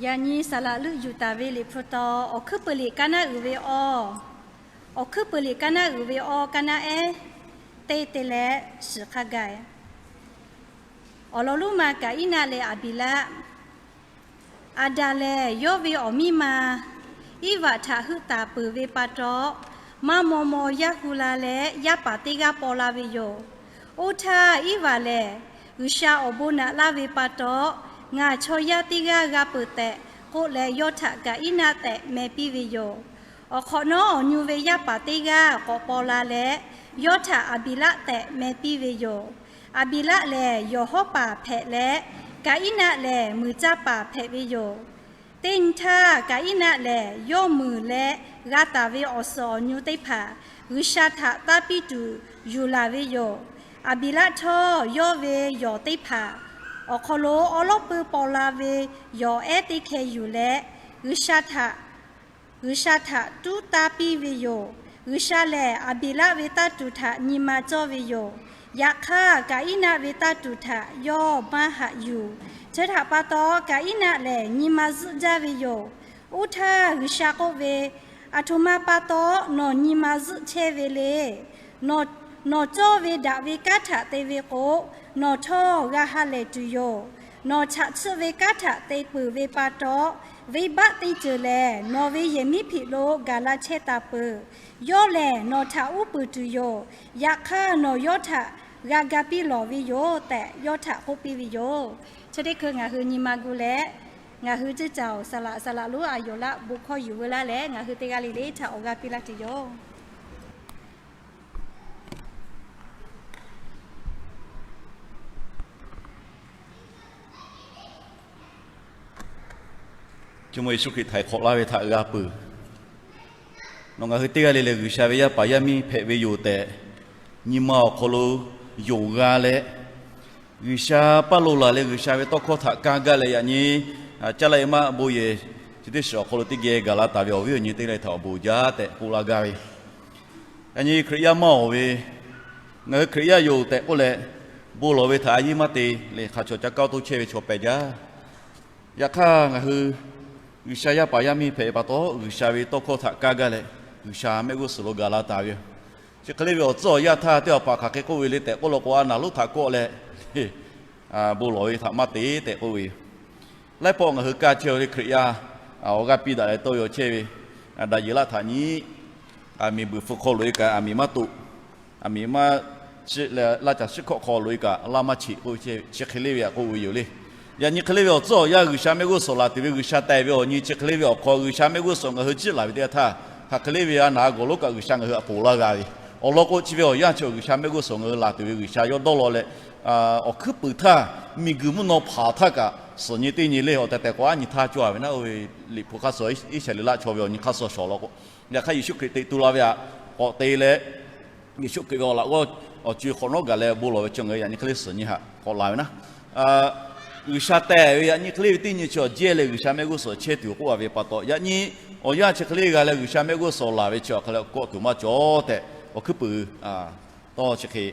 Yaꞈ nyi saˍ laꞈ leuˆ yuˬ taˍ ve Liꞈ hpu taw, Awˬ hkuiˉ peuˬ liꞈ kaˇ naˉ uiˍ ve awˇ, Awˬ hkuiˉ peuˬ liꞈ kaˇ naˉ uiˍ ve awˇ kaˇ naˉ ehˉ teˇ te leh shiˍ hk'a gaˇ. Awˬ lawn lonˉ ma Kaˍiˉnaˆ leh Aˍbiˍlaˆ. Aˍdanˍ lehˬ, yawˇ ve awˬ miˇ ma Iˉvaꞈ htaꞈ heuˆ taˍ peuˬ ve pa taw, maˇ maw maw yaˇ hu la leh yaˇ paˍ teˇ g'aˇ paw la ve yoˬ. Oˇ htaˇ Iˉvaꞈ lehˬ, G'uiˬsha awˬ bon naꞈ laˇ ve pa taw, ngaˬ chaw yaˇ teˇ g'aˇ g'a peuˬ tehꞈ k'oˆ leh, yawˇ htaꞈ Kaˍiˉnaˆ tehꞈ meh piˇ ve yoˬ. Awˬ hk'awꞈ nawˉ awˬ nyu ve yaˇ paˍ teˇ g'aˇ k'awꞈ paw la leh, yawˇ htaꞈ Aˍbiˍlaˆ tehꞈ meh piˇ ve yoˬ. Aˍbiˍlaˆ lehˬ, yawˬ hawˉ paˍ hpehꞈ leh, Kaˍiˉnaˆ lehˬ, muiˬ caˇ paˍ hpehꞈ ve yoˬ. Teˇ nyi htaˇ, Kaˍiˉnaˆ lehˬ yawˇ muiˬ leh g'a taˍ ve awˬ suhˍ awˬ nyu teˇ hpaˍ G'uiˬsha htaꞈ taˇ piˇ tuˬ yuˬ laˬ ve yoˬ. Aˍbiˍlaˆ htawˇ, yawˇ ve yawˬ teˇ hpaˍ awˬ hk'aw lo awˉ lawˉ pui paw la ve yawˬ ehˉ teˇ hkeh yuˬ leh, G'uiˬsha htaꞈ, G'uiˬsha htaꞈ tuˉ taˇ piˇ ve yoˬ. G'uiˬsha lehˬ, Aˍbiˍlaˆ ve taˇ tuˬ htaꞈ nyi ma cawˇ ve yoˬ. Yaꞈ hk'aˇ, Kaˍiˉnaˆ ve taˇ tuˬ htaꞈ yawˇ maˇ haꞈ yuˬ. Chi htaꞈ pa taw, Kaˍiˉnaˆ lehˬ nyi ma zuhˆ jaˇ ve yoˬ. Oˇ htaˇ G'uiˬsha k'oˆ ve, Aˬ htoꞈ ma pa taw nawˬ nyi ma zuhˆ chehˇ ve le. Nawˬ cawˇ ve daꞈ ve kanˉ htaꞈ te ve k'o, nawˬ htawˇ g'a ha lehˬ tuˬ yoˬ. Nawˬ chaꞈ chiˆ ve kanˉ htaꞈ te peuˬ ve pa taw, venˇbaˆ teˇ ceuˬ lehˬ nawˬ ve yehˬ miˉ hpeꞈ lo gaˬ la chehˇ taˍ peuˬ. Yawˇ lehˬ nawˬ htaꞈ uˉ peunˍ tuˬ yoˬ. Yaꞈ hk'aˇ, nawˬ yawˇ htaꞈ g'a ga piˇ lawˬ ve yoˬ tehꞈ, yawˇ htaꞈ k'oˆ piˇ ve yoˬ. Chi teˇ hkui ngaˬ hui nyi ma gu leh, ngaˬ hui ceuˇ caoˬ saˍ laꞈ saˍ laꞈ lonˉ a yoˬ laˆ bon hkawˇ yuˬ veu laˇ leh, ngaˬ hui teˇ g'aˇ le le htaꞈ awˬ g'aˇ piˇ laˇ tuˬ yoˬ. Jawˇmawˇ Yeˍsuˆ Hkriꞈ htaiˍ hk'awꞈ laˇ ve htaꞈ g'a peuˬ. Nawˬ ngaˬ hui teˇ g'aˇ le le G'uiˬsha ve yaˇ paˍ yaˇ miˇ hpehꞈ ve yoˬ tehꞈ, nyi ma awˬ hk'aw lo yonˍ g'a leh, G'uiˬsha paˇ lo laˬ leh G'uiˬsha ve tawˇ hkawˇ htaꞈ kaˇ gaˇ leh, yaꞈ nyi caˇ laˇ e maˆ bon yehˬ chi teˇ shiˍ awˬ hk'aw lo teˇ geh gaˬ la taˍ ve awˬ viˉ awˬ nyi teˇ g'aˇ le htaꞈ awˬ bon uiˍ jaˇ tehꞈ k'oˆ laˇ gaˇ ve. Yaꞈ nyi Hkriꞈ yaˇ maˇ awˬ ve, ngaˬ hui Hkriꞈ yaˇ yoˬ tehꞈ k'oˆ leh, bon lawˬ ve htaꞈ a yeˇ maˇ te leh hk'a chaw ca kaˇ oˇ toˇ chehˇ ve chaw peh jaˇ. Yaꞈ hk'aˇ, ngaˬ hui G'uiˬsha yaˇ paˍ yaˇ miˇ hpehꞈ ve pa taw, G'uiˬsha ve tawˇ hkawˇ htaꞈ kaˇ gaˇ leh, G'uiˬsha mehˆ g'uˇ suhˍ lo gaˬ la taˍ ve yoˬ. Chi hk'e le ve awˬ tcuhˉ awˬ yanˇ htaˇ teˇ hpaˍ hk'aˬ hk'e k'oˆ ve le tehꞈ k'oˆ law k'o, a naˍ lonˉ htaꞈ kawˆ leh, bon lawˬ ve htaꞈ maˇ te tehꞈ k'oˆ ve yoˬ. Laiˉ pawˆ ngaˬ hui kaˇ chehˇ ve Hkriꞈ yaˇ, awˬ g'aˇ piˇ daꞈ leh tawˇ yaw chehˇ ve, daꞈ yeˬ laˇ htaꞈ nyi, aˬ miˍ buiˬ hpfuh hk'aw loꞈ e kaꞈ aˬ miˍ maˇ toꞈ, aˬ miˍ maˇ shiˆ leh laˇ caˬ shiˆ hkawˆ hk'aw loꞈ e kaꞈ laˇ maˇ cheꞈ k'oˆ ve, chi hk'e le ve htaꞈ k'oˆ ve yoˬ le. Yaꞈ nyi hk'e le ve awˬ tcuhˉ awˬ yanˇ G'uiˬsha mehˆ g'uˇ suhˍ laˬ tuˬ ve G'uiˬsha teh ve awˬ nyi chi hk'e le ve awˬ hk'aw G'uiˬsha mehˆ g'uˇ suhˍ ngaˬ hui ciˇ laˬ ve teˇ yanˇ htaˇ, hk'aˬ hk'e le ve a naˍ a gawˬ lonˉ kaꞈ G'uiˬsha ngaˬ hui htaꞈ ponˬ laˇ g'a ve, awˬ lawn k'o chi ve awˬ yanˇ chi G'uiˬsha mehˆ g'uˇ suhˍ ngaˬ hui laˬ tuˬ ve G'uiˬsha yawˇ dawˇ law leh, awˬ hkuiˉ puiˍ htaˇ, miˬguiˬ mvuhˇ naw hpaˍ htaˇ kaꞈ suhˍ nyi teˇ nyi le awˬ tehˬ tehˬ k'o a nyi htaˇ cawˇ a ve naˉ oˇ ve Liꞈ hpu hk'aˇ suh Iˉsaˍreˍlaˆ chaw ve awˬ nyi hk'aˇ suh shawˍ law k'o, yaꞈ hk'aˇ Yeˍsuˆ Hkriꞈ teꞈ tu la ve htaꞈ k'awꞈ te leh, Yeˍsuˆ Hkriꞈ ve awˬ laꞈ g'awˇ awˬ co e hk'awꞈ nawˉ gaˬ leh bon lawˬ ve chi ngaˬ hui yaꞈ nyi hk'e le suhˍ nyi htaꞈ k'awꞈ la ve naˉ. G'uiˬsha teh ve yaꞈ nyi hk'e le ve teˇ nyi chi awˬ jehˇ leh G'uiˬsha mehˆ g'uˇ suhˍ chehˇ tuˬ k'oˆ a ve pa taw, yaꞈ nyi awˬ yanˇ chi hk'e le g'a leh G'uiˬsha mehˆ g'uˇ suhˍ laˬ ve chi awˬ hk'e le kawˆ tuˬ maˇ cawˬ tehꞈ, awˬ hkuiˉ puiˍ tawˇ chi hk'e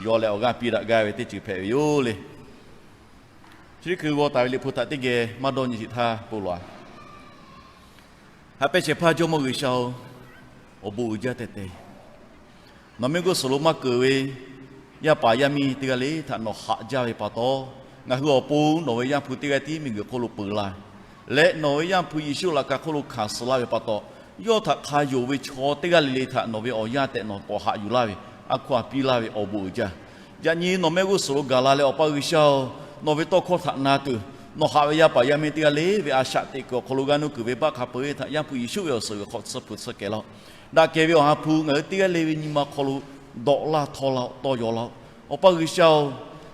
yaw leh awˬ g'aˇ piˇ daꞈ gaˇ ve teˇ ceuˬ hpehꞈ ve yoˬ le. Chi teˇ hkui g'aw taˍ ve Liꞈ hpu htaꞈ teˇ geh maˇ dawˇ nyi sheˍ htaˇ bon lawˬ a. Haꞈ pehnˇ shehˍ hpaˇ Jawˇmawˇ G'uiˬsha-oˬ, awˬ bon uiˍ jaˇ tehꞈ te. Nawˬ mehˆ g'uˇ suhˍ lo maˇ keunˍ ve yaˇ paˍ yaˇ miˇ teˇ g'aˇ le htaꞈ nawˬ haꞈ jaˇ ve pa taw, ngaˬ hui awˬ pon nawˬ ve Yaˇ hpu teˇ g'aˇ tiˉ miˬguiˬ hk'oˆ lo peuˬ la leh, nawˬ ve Yaˇ hpu Yeˍsuˆ laꞈ ka hk'oˆ lo hkanˍ suh laˇ ve pa taw, yawˇ htaꞈ hk'a yonˍ ve chaw teˇ g'aˇ le le htaꞈ nawˬ ve awˬ yanˇ tehꞈ nawˬ k'awꞈ haꞈ yuˬ laˇ ve, a hkaw a piˇ laˇ ve awˬ bon uiˍ jaˇ. Yaꞈ nyi nawˬ mehˆ g'uˇ suhˍ lo gaˬ la leh Awˬ pa G'uiˬsha-oˬ, nawˬ ve tawˇ hkawˇ htaꞈ na tuˬ, nawˬ haꞈ ve yaˇ paˍ yaˇ miˇ teˇ g'aˇ le ve a shaꞈ teꞈ kuiˬ awˬ hk'aw lo g'aˇ nuˇ kuiˬ ve baˆ hk'a peu-eˬ htaꞈ Yaˇ hpu Yeˍsuˆ ve awˬ suhˍ g'uiˬ hk'aw tsuhˇ hpu tsuhˇ kehˬ laˇ-oˆ. Daꞈ kehˬ ve Awˬ ha hpu ngaˬ hui teˇ g'aˇ le ve nyi ma hk'aw lo dawꞈ laˇ htawˇ laˇ-oˆ, tawˇ yaw laˇ-oˆ. Awˬ pa G'uiˬsha-oˬ,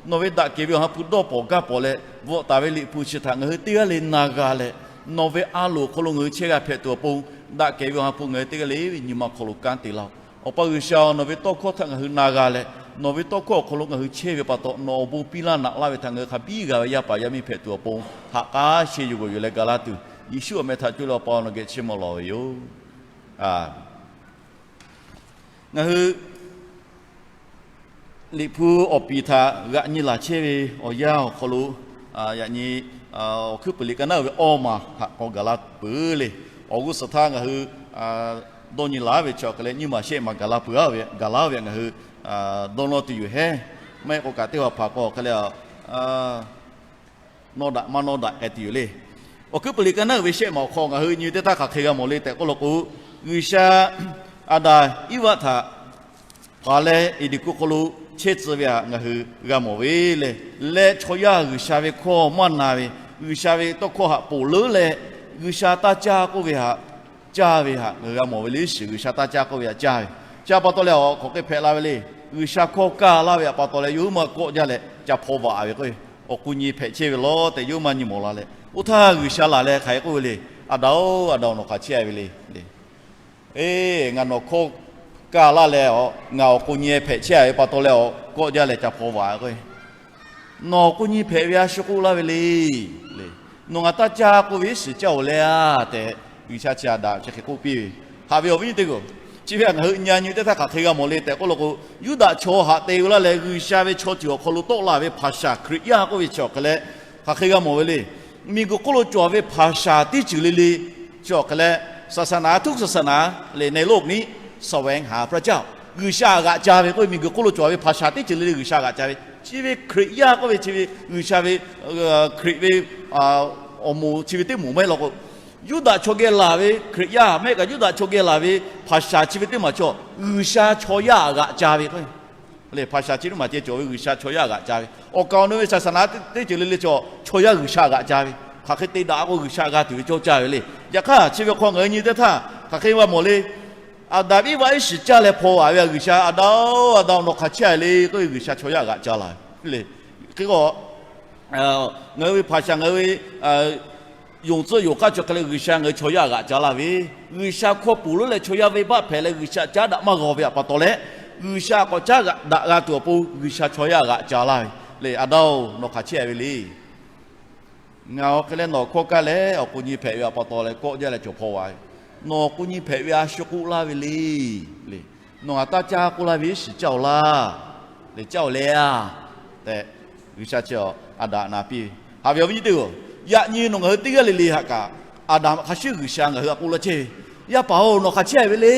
nawˬ ve daꞈ kehˬ ve Awˬ ha hpu dawˇ pawˍ gaˇ pawˍ leh bvuhꞈ taˍ ve Liꞈ hpu chi htaꞈ ngaˬ hui teˇ g'aˇ le na g'a leh, nawˬ ve a loˍ hk'aw lo ngaˬ hui chehˇ g'a hpehꞈ tuˬ awˬ pon, daꞈ kehˬ ve Awˬ ha hpu ngaˬ hui teˇ g'aˇ le ve nyi ma hk'aw lo kanˉ te laˇ-oˆ. Awˬ pa G'uiˬsha-oˬ, nawˬ ve tawˇ hkawˇ htaꞈ ngaˬ hui na g'a leh, nawˬ ve tawˇ hkawˇ awˬ hk'aw lo ngaˬ hui chehˇ ve pa taw, nawˬ awˬ bon piˇ laˇ naꞈ laˇ ve htaꞈ ngaˬ hui hk'a biˇ g'a ve yaˇ paˍ yaˇ miˇ hpehꞈ tuˬ awˬ pon, haꞈ k'aˉ sheh yuˬ g'awˬ yuˬ leh ga laˇ tuˬ, Yeˍsuˆ awˬ meh htaꞈ co leh Awˬ pa nawˬ geh chiˇ mvuh lawˬ ve yoˬ. Ngaˬ hui Liꞈ hpu awˬ piˍ htaꞈ g'aꞈ nyi laˬ chehˇ ve awˬ yanˇ awˬ hk'aw lo, Yaꞈ nyi awˬ hkuiˉ puiˍ liꞈ ka naˉ uiˍ ve awˇ maˬ htaꞈ k'awꞈ gaˬ la peuˬ le. Awˬ g'uˇ suhˍ htaˇ ngaˬ hui dawˇ nyi laˬ ve chi awˬ hk'e leh nyiˇ maˬ shehˆ maˬ gaˬ la peuˬ a ve, gaˬ la ve ngaˬ hui dawˇ nawˇ tuˬ yoˬ hehˉ. Maˇ heˆ k'o kaꞈ teˇ hpaˍ hpaˍ k'o awˬ hk'e leh nawˇ daꞈ maˇ nawˇ daꞈ k'ai tuˬ yoˬ le. Awˬ hkuiˉ puiˍ liꞈ ka naˉ uiˍ ve shehˆ maˬ awˬ hk'aw ngaˬ hui nyi teˇ htaˇ hk'aˬ hk'e g'a mawˬ le tehꞈ k'oˆ law k'o, G'uiˬsha Aˍdanˍ Iˉvaˆ htaꞈ paˍ leh Eˍdenˍ hkuˇ hk'aw lo chehˇ tcuh ve htaꞈ ngaˬ hui g'a mawˬ ve le. Leh chaw yaˇ G'uiˬsha ve hkawˇ maˇ na ve, G'uiˬsha ve tawˇ hkawˇ htaꞈ ponˬ leuˉ leh, G'uiˬsha taˇ caˇ k'oˆ ve htaꞈ caˇ ve htaꞈ ngaˬ hui g'a mawˬ ve le. Shiˍ G'uiˬsha taˇ caˇ k'oˆ ve htaꞈ caˇ ve chi pa taw leh awˬ hk'aˬ hk'e hpehꞈ la ve le. G'uiˬsha hkawˇ kaˇ laˇ ve htaꞈ pa taw leh yawˇ huiˉ ma kawˆ jaˇ leh ca hpaw vaꞈ ve k'o, awˬ k'o nyi hpehꞈ chehˇ ve lawˬ tehꞈ yawˇ huiˉ ma nyi mawˬ la leh, oˇ htaˇ G'uiˬsha laˬ leh hk'aˬ hk'e k'oˆ ve le. Aˍdanˍ-oˬ, Aˍdanˍ-oˬ, nawˬ hk'aˬ chehˇ a ve le. Eˬ, ngaˬ nawˬ hkawˇ kaˇ laˇ leh, ngaˬ awˬ k'o nyi hpehꞈ chehˇ a ve pa taw leh awˬ kawˆ jaˇ leh ca hpaw vaꞈ k'o, nawˬ awˬ k'o nyi hpehꞈ ve a shu k'oˆ laˇ ve le. Nawˬ ngaˬ taˇ caˇ k'oˆ ve iˉ shiˍ caˇ-oˬ le a tehꞈ, G'uiˬsha chi Aˍdanˍ chi hk'e k'oˆ piˇ ve. Haꞈ ve awˬ viˉ nyi teˇ g'aˇ, chi ve htaꞈ ngaˬ hui nyi nyi teˇ htaˇ hk'aˬ hk'e g'a mawˬ le tehꞈ k'oˆ law k'o, Yuˇdaꞈ chaw haꞈ te ve laˇ leh G'uiˬsha ve chaw ceuˬ awˬ hk'aw lo tawˆ la ve hpaˍ shaˍ Hkriꞈ yaˇ k'oˆ ve chi awˬ hk'e leh hk'aˬ hk'e g'a mawˬ ve le. Miˬguiˬ hk'oˆ lo cawˬ ve hpaˍ shaˍ teˇ ceuˬ le le chi awˬ hk'e leh, ศาสนา ทุกศาสนา เลยในโลกนี้แสวงหาพระเจ้า G'uiˬsha g'aꞈ ca ve k'oˆ ve, miˬguiˬ hk'oˆ lo cawˬ ve hpaˍ shaˍ teˇ ceuˬ le le G'uiˬsha g'aꞈ ca ve. Chi ve Hkriꞈ yaˇ k'oˆ ve chi ve G'uiˬsha ve Hkriꞈ ve awˬ moˍ chi ve teˇ moˍ maˇ heˆ law k'o, Yuˇdaꞈ chaw geh laˬ ve Hkriꞈ yaˇ maˇ heˆ kaꞈ Yuˇdaꞈ chaw geh laˬ ve hpaˍ shaˍ chi ve teˇ maˬ chaw G'uiˬsha chaw yaˇ g'aꞈ ca ve k'o, hpaˍ shaˍ chi teˇ maˬ ceh cawˬ ve G'uiˬsha chaw yaˇ g'aꞈ ca ve. Awˬ kaˍ awˬ nu ve ศาสนา teˇ ceuˬ le le chaw chaw yaˇ G'uiˬsha g'aꞈ ca ve. Hk'aˬ hk'e te daꞈ k'o G'uiˬsha g'a tuˬ ve cawˇ caˇ ve le. Yaꞈ hk'aˇ chi ve hk'aw ngaˬ hui nyi teˇ htaˇ hk'aˬ hk'e g'a mawˬ le. Aˍdanˍ Iˉvaˆ iˉ shiˍ caˇ leh hpaw vaꞈ ve G'uiˬsha, Aˍdanˍ-oˬ, Aˍdanˍ-oˬ, nawˬ hk'aˬ chehˇ a le k'oˆ ve G'uiˬsha chaw yaˇ g'aꞈ ca la ve le. Hk'e k'o, ngaˬ hui ve hpaˍ shaˍ ngaˬ hui ve yonˍ tcuhˆ yonˍ hk'aˇ chi hk'e leh G'uiˬsha ngaˬ hui chaw yaˇ g'aꞈ ca la ve, G'uiˬsha hkawˇ ponˬ leuˉ leh chaw yaˇ venˇbaˆ hpehꞈ leh G'uiˬsha caˉ daꞈ maˇ g'a ve htaꞈ pa taw leh, G'uiˬsha k'awꞈ caˉ daꞈ g'a tuˬ awˬ pon G'uiˬsha chaw yaˇ g'aꞈ ca laˇ ve le. Aˍdanˍ-oˬ, nawˬ hk'aˬ chehˇ a ve le. Ngaˬ awˬ hk'e leh nawˬ hkawˇ kaˇ leh awˬ k'o nyi hpehꞈ ve htaꞈ pa taw leh kawˆ jaˇ leh cawˬ hpaw vaꞈ ve, nawˬ awˬ k'o nyi hpehꞈ ve a shu k'oˆ laˇ ve le. Nawˬ ngaˬ taˇ caˇ k'oˆ laˇ ve iˉ shiˍ caˇ-oˬ laˇ. Le caˇ-oˬ le a tehꞈ, G'uiˬsha chi Aˍdanˍ na piˇ ve. Haꞈ ve awˬ viˉ nyi teˇ g'aˇ, yaꞈ nyi nawˬ ngaˬ hui teˇ g'aˇ le le htaꞈ kaꞈ, Aˍdanˍ hk'a shuˍ G'uiˬsha ngaˬ hui htaꞈ k'oˆ laˇ chehˇ ve, Yaˇ paˍ-oˬ, nawˬ hk'aˬ chehˇ a ve le.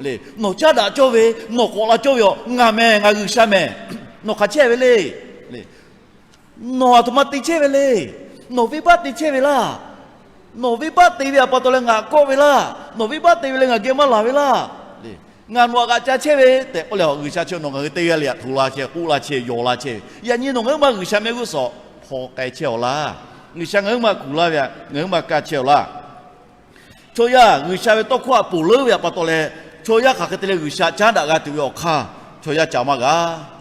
Le, nawˬ caˉ daꞈ cawˇ ve, nawˬ k'awꞈ la cawˇ ve aˬ, ngaˬ mehˬ, ngaˬ G'uiˬsha mehˬ. Nawˬ hk'aˬ chehˇ a ve le. Le, nawˬ aˬ htoꞈ ma te chehˇ ve le. Nawˬ venˇbaˆ te chehˇ ve laˇ. Nawˬ venˇbaˆ te ve htaꞈ pa taw leh ngaˬ kawˆ ve laˇ. Nawˬ venˇbaˆ te ve leh ngaˬ geh maˇ laˬ ve laˇ. Ngaˬ nawˬ htaꞈ g'aꞈ ca chehˇ ve tehꞈ k'oˆ leh, G'uiˬsha chi nawˬ ngaˬ hui teˇ g'aˇ le htaꞈ hto la chehˇ, k'oˆ laˇ chehˇ, yaw laˇ chehˇ ve. Yaꞈ nyi nawˬ ngaˬ hui ma G'uiˬsha mehˆ g'uˇ suhˍ hpaw k'ai chehˇ-oˬ laˇ. G'uiˬsha ngaˬ hui ma kuˬ laˇ ve htaꞈ ngaˬ hui ma kaˇ chehˇ-oˬ laˇ. Chaw yaˇ G'uiˬsha ve tawˇ hkawˇ htaꞈ ponˬ leuˉ ve htaꞈ pa taw leh, chaw yaˇ hk'aˬ hk'e te leh G'uiˬsha caˉ daꞈ g'a tuˬ ve awˬ hk'aˇ chaw yaˇ ca maˇ g'a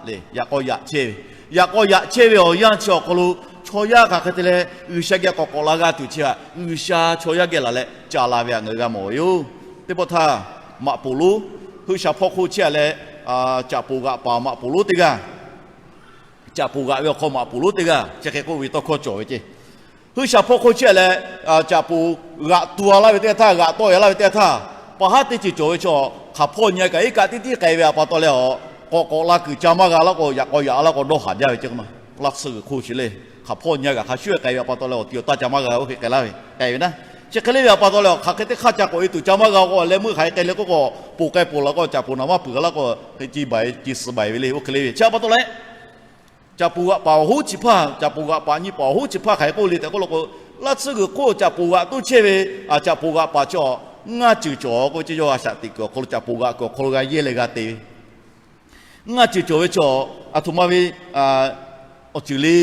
le. Yaꞈ k'aw yaꞈ chehˇ ve, yaꞈ k'aw yaꞈ chehˇ ve awˬ yanˇ chi awˬ hk'aw lo chaw yaˇ hk'aˬ hk'e te leh G'uiˬsha geh k'awꞈ k'awꞈ la g'a tuˬ chi htaꞈ G'uiˬsha chaw yaˇ geh laˬ leh ca la ve htaꞈ ngaˬ hui g'a mawˬ ve yoˬ. Teˇ pawˆ htaˇ maꞈ poˍ lonˉ, Hui sha hpawˇ hk'oˆ chehˇ a leh, caꞈ poˍ g'aꞈ paˍ maꞈ poˍ lonˉ teˇ g'aˇ, caꞈ poˍ g'aꞈ ve awˬ hk'aw maꞈ poˍ lonˉ teˇ g'aˇ chi hk'e k'oˆ ve tawˇ hkawˇ cawˬ ve ceˇ. Hui sha hpawˇ hk'oˆ chehˇ a leh, caꞈ poˍ g'aꞈ tu a laˇ ve teˇ g'aˇ htaˇ, g'aꞈ tawˆ a laˇ ve teˇ g'aˇ htaˇ, pa haˉ teˇ ceuˬ cawˬ ve chaw hk'aˬ hpawˇ nyi a kaꞈ iˉ kaˆ tiˉ tiˉ k'ai ve htaꞈ pa taw leh, k'awꞈ k'awꞈ la kuiˬ ca maˇ g'a laˇ k'o, yaꞈ k'aw yaꞈ laˇ k'o dawˇ haˍ jaˇ ve ceˇ. Laˇ tsuhˇ g'uiˬ hk'oˆ chi le, hk'aˬ hpawˇ nyi a kaꞈ hk'a shuˍ k'ai ve htaꞈ pa taw leh awˬ ti awˬ taˇ ca maˇ g'a, oˇ hk'e k'ai laˇ ve k'ai ve naˉ. Chi hk'e le ve htaꞈ pa taw leh awˬ hk'aˬ hk'e teˇ hk'aˇ ca k'awꞈ e tuˬ ca maˇ g'a k'o, leh meuˇ hk'aˬ hk'e k'ai le k'oˆ k'o, poˬ k'ai poˬ la k'o, caꞈ poˍ naˍ maˇ peuˬ g'a laˇ k'o, hk'e ci baiˬ ci suh baiˬ ve le, oˇ hk'e le ve. Chi htaꞈ pa taw leh caꞈ poˍ g'aꞈ paˍ awˬ hoˉ chi hpaˇ, caꞈ poˍ g'aꞈ paˍ nyi paˍ awˬ hoˉ chi hpaˇ hk'aˬ hk'e k'oˆ le tehꞈ k'oˆ law k'o, laˇ tsuhˇ g'uiˬ hk'oˆ caꞈ poˍ g'aꞈ toˇ chehˇ ve, caꞈ poˍ g'aꞈ paˍ chi ngaˇ ceuˬ cawˬ k'oˆ ve ceˇ. Yawˇ a shaꞈ teꞈ kuiˬ awˬ hk'aw lo caꞈ poˍ g'aꞈ kuiˬ awˬ hk'aw lo g'a yehˇ leh g'a te ve ngaˇ ceuˬ cawˬ ve chaw, aˬ htoꞈ ma ve awˬ ceuˬ le.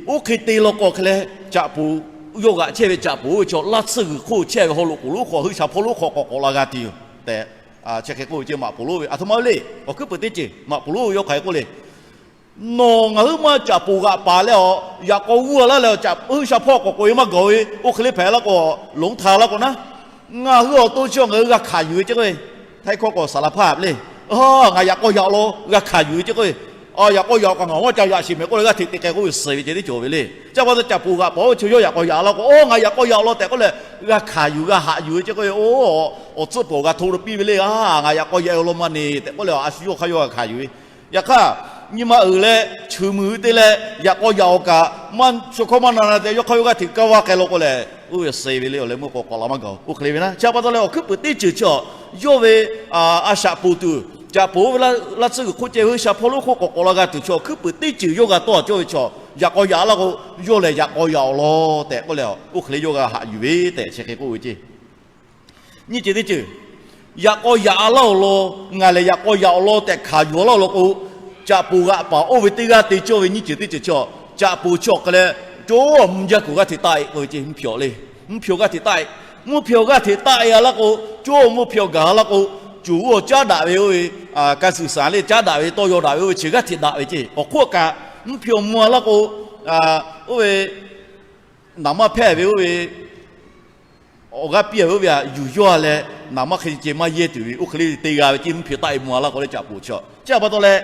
Oˇ hk'e te law k'o hk'e leh, caꞈ poˍ yawˇ g'aꞈ chehˇ ve caꞈ poˍ oˇ ve chaw laˇ tsuhˇ g'uiˬ hk'oˆ chehˇ ve haw loꞈ k'oˍ lonˉ hk'aw, hui sha hpawˇ lonˉ hk'aw k'awꞈ k'awꞈ la g'a tuˬ yoˬ tehꞈ, chi hk'e k'oˆ ve ceˇ. Maꞈ poˍ lonˉ ve aˬ htoꞈ ma le, awˬ hkuiˉ puiˍ teˇ ceuˬ maꞈ poˍ lonˉ ve yawˇ hk'aˬ hk'e k'oˆ le, Nawˬ ngaˬ huiˉ ma caꞈ poˍ g'aꞈ paˍ leh awˬ yaꞈ k'aw g'uˇ a laˇ leh, hui sha hpawˇ k'awꞈ k'oꞈ e maˇ gawˬ ve, oˇ hk'e le hpehꞈ laˇ k'o, lonˉ htaˇ laˇ k'o naˉ, ngaˬ hui awˬ to chi ngaˬ hui g'a hkanˍ yuˬ ve ceˇ k'o, htaiˇ hkawˇ k'o สารภาพ le. Ngaˬ yaꞈ k'aw yaꞈ law g'a hkanˍ yuˬ ve ceˇ k'o, yaꞈ k'aw yaꞈ k'o ngaˬ maˇ ca yaꞈ sheˍ mehˍ k'oˆ leh g'aˇ hteꞈ te k'ai k'oˆ ve suhˍ ve ceˇ teˇ cawˬ ve le. Chi pa taw caꞈ poˍ g'aꞈ paˍ oˇ ve chaw yawˇ yaꞈ k'aw yaꞈ laˇ k'o, Ngaˬ yaꞈ k'aw yaꞈ law tehꞈ k'oˆ leh g'a hkanˍ yuˬ g'a haꞈ yuˬ ve ceˇ k'o, oˇ awˬ tcuhˆ pawˍ g'a hto lo piˇ ve le. Ngaˬ yaꞈ k'aw yaꞈ e law maˇ ne tehꞈ k'oˆ leh a shu yawˇ hk'aˇ yawˇ g'a hkanˍ yuˬ ve. Yaꞈ hk'aˇ nyi ma uiˍ leh cheuˬ muiˬ te leh yaꞈ k'aw yaꞈ awˬ kaꞈ maˇ shu hkawˇ maˇ na na te yawˇ hk'aˇ yawˇ g'aˇ hteꞈ kaˇ vaˇ k'ai law k'o lehˬ, oˇ ve suh ve le. Awˬ leh meuˇ k'awꞈ k'awꞈ la maˇ gaˬ-oˬ. Oˇ hk'e le ve naˉ. Chi pa taw leh awˬ hkuiˉ puiˍ teˇ ceuˬ chaw, yawˇ ve a shaꞈ poˬ tuˬ, caꞈ poˬ oˇ ve laˇ tcuhˉ g'uiˬ hk'oˆ ceh ve G'uiˬsha hpawˇ lonˉ hk'oˆ k'awꞈ k'awꞈ la g'a tuˬ chaw, awˬ hkuiˉ puiˍ teˇ ceuˬ yawˇ g'a tawˇ cawˇ ve chaw, yaꞈ k'aw yaꞈ laˇ k'o, yawˇ lehˬ yaꞈ k'aw yaꞈ awˬ lawn tehꞈ k'oˆ leh, oˇ hk'e le yawˇ g'a haꞈ yuˬ ve tehꞈ chi hk'e k'oˆ ve ceˇ. Nyiˇ ceuˬ teˇ ceuˬ, yaꞈ k'aw yaꞈ laˇ awˬ lawn, ngaˬ lehˬ yaꞈ k'aw yaꞈ awˬ lawn tehꞈ hkanˍ yuˬ laˇ law k'o, caꞈ poˬ g'aꞈ paˍ oˇ ve teˇ g'aˇ te cawˇ ve nyiˇ ceuˬ teˇ ceuˬ chaw, caꞈ poˬ chaw hk'e leh, cawˇ mvuhˇ jaˇ kuiˬ g'aˇ hteꞈ taˆ-e k'oˆ ve ceˇ. Mvuhˇ hpyawꞈ le, mvuhˇ hpyawꞈ g'aˇ hteꞈ taˆ-e, mvuhˇ hpyawꞈ g'aˇ hteꞈ taˆ-e a laˇ k'o, cawˇ mvuhˇ hpyawꞈ gaˬ a laˇ k'o, coˬ g'uˇ caˉ daꞈ ve oˇ ve, ka suhˍ saˍ le caˉ daꞈ ve tawˇ yaw daꞈ ve oˇ ve chi g'aˇ hteꞈ daꞈ ve ceˇ. Awˬ hk'oˆ kaꞈ mvuhˇ hpyawꞈ mvuh a laˇ k'o, oˇ ve naˍ manˇ hpehˇ ve oˇ ve awˬ g'aˇ piˇ ve oˇ ve htaꞈ yuˬ yawˇ leh, naˍ manˇ hk'e ceh maˇ yehˇ tuˬ ve oˇ hk'e le te g'a ve ceˇ. Mvuhˇ hpyawꞈ taˆ-e mvuh a laˇ k'o leh caꞈ poˬ chaw, chi pa taw leh,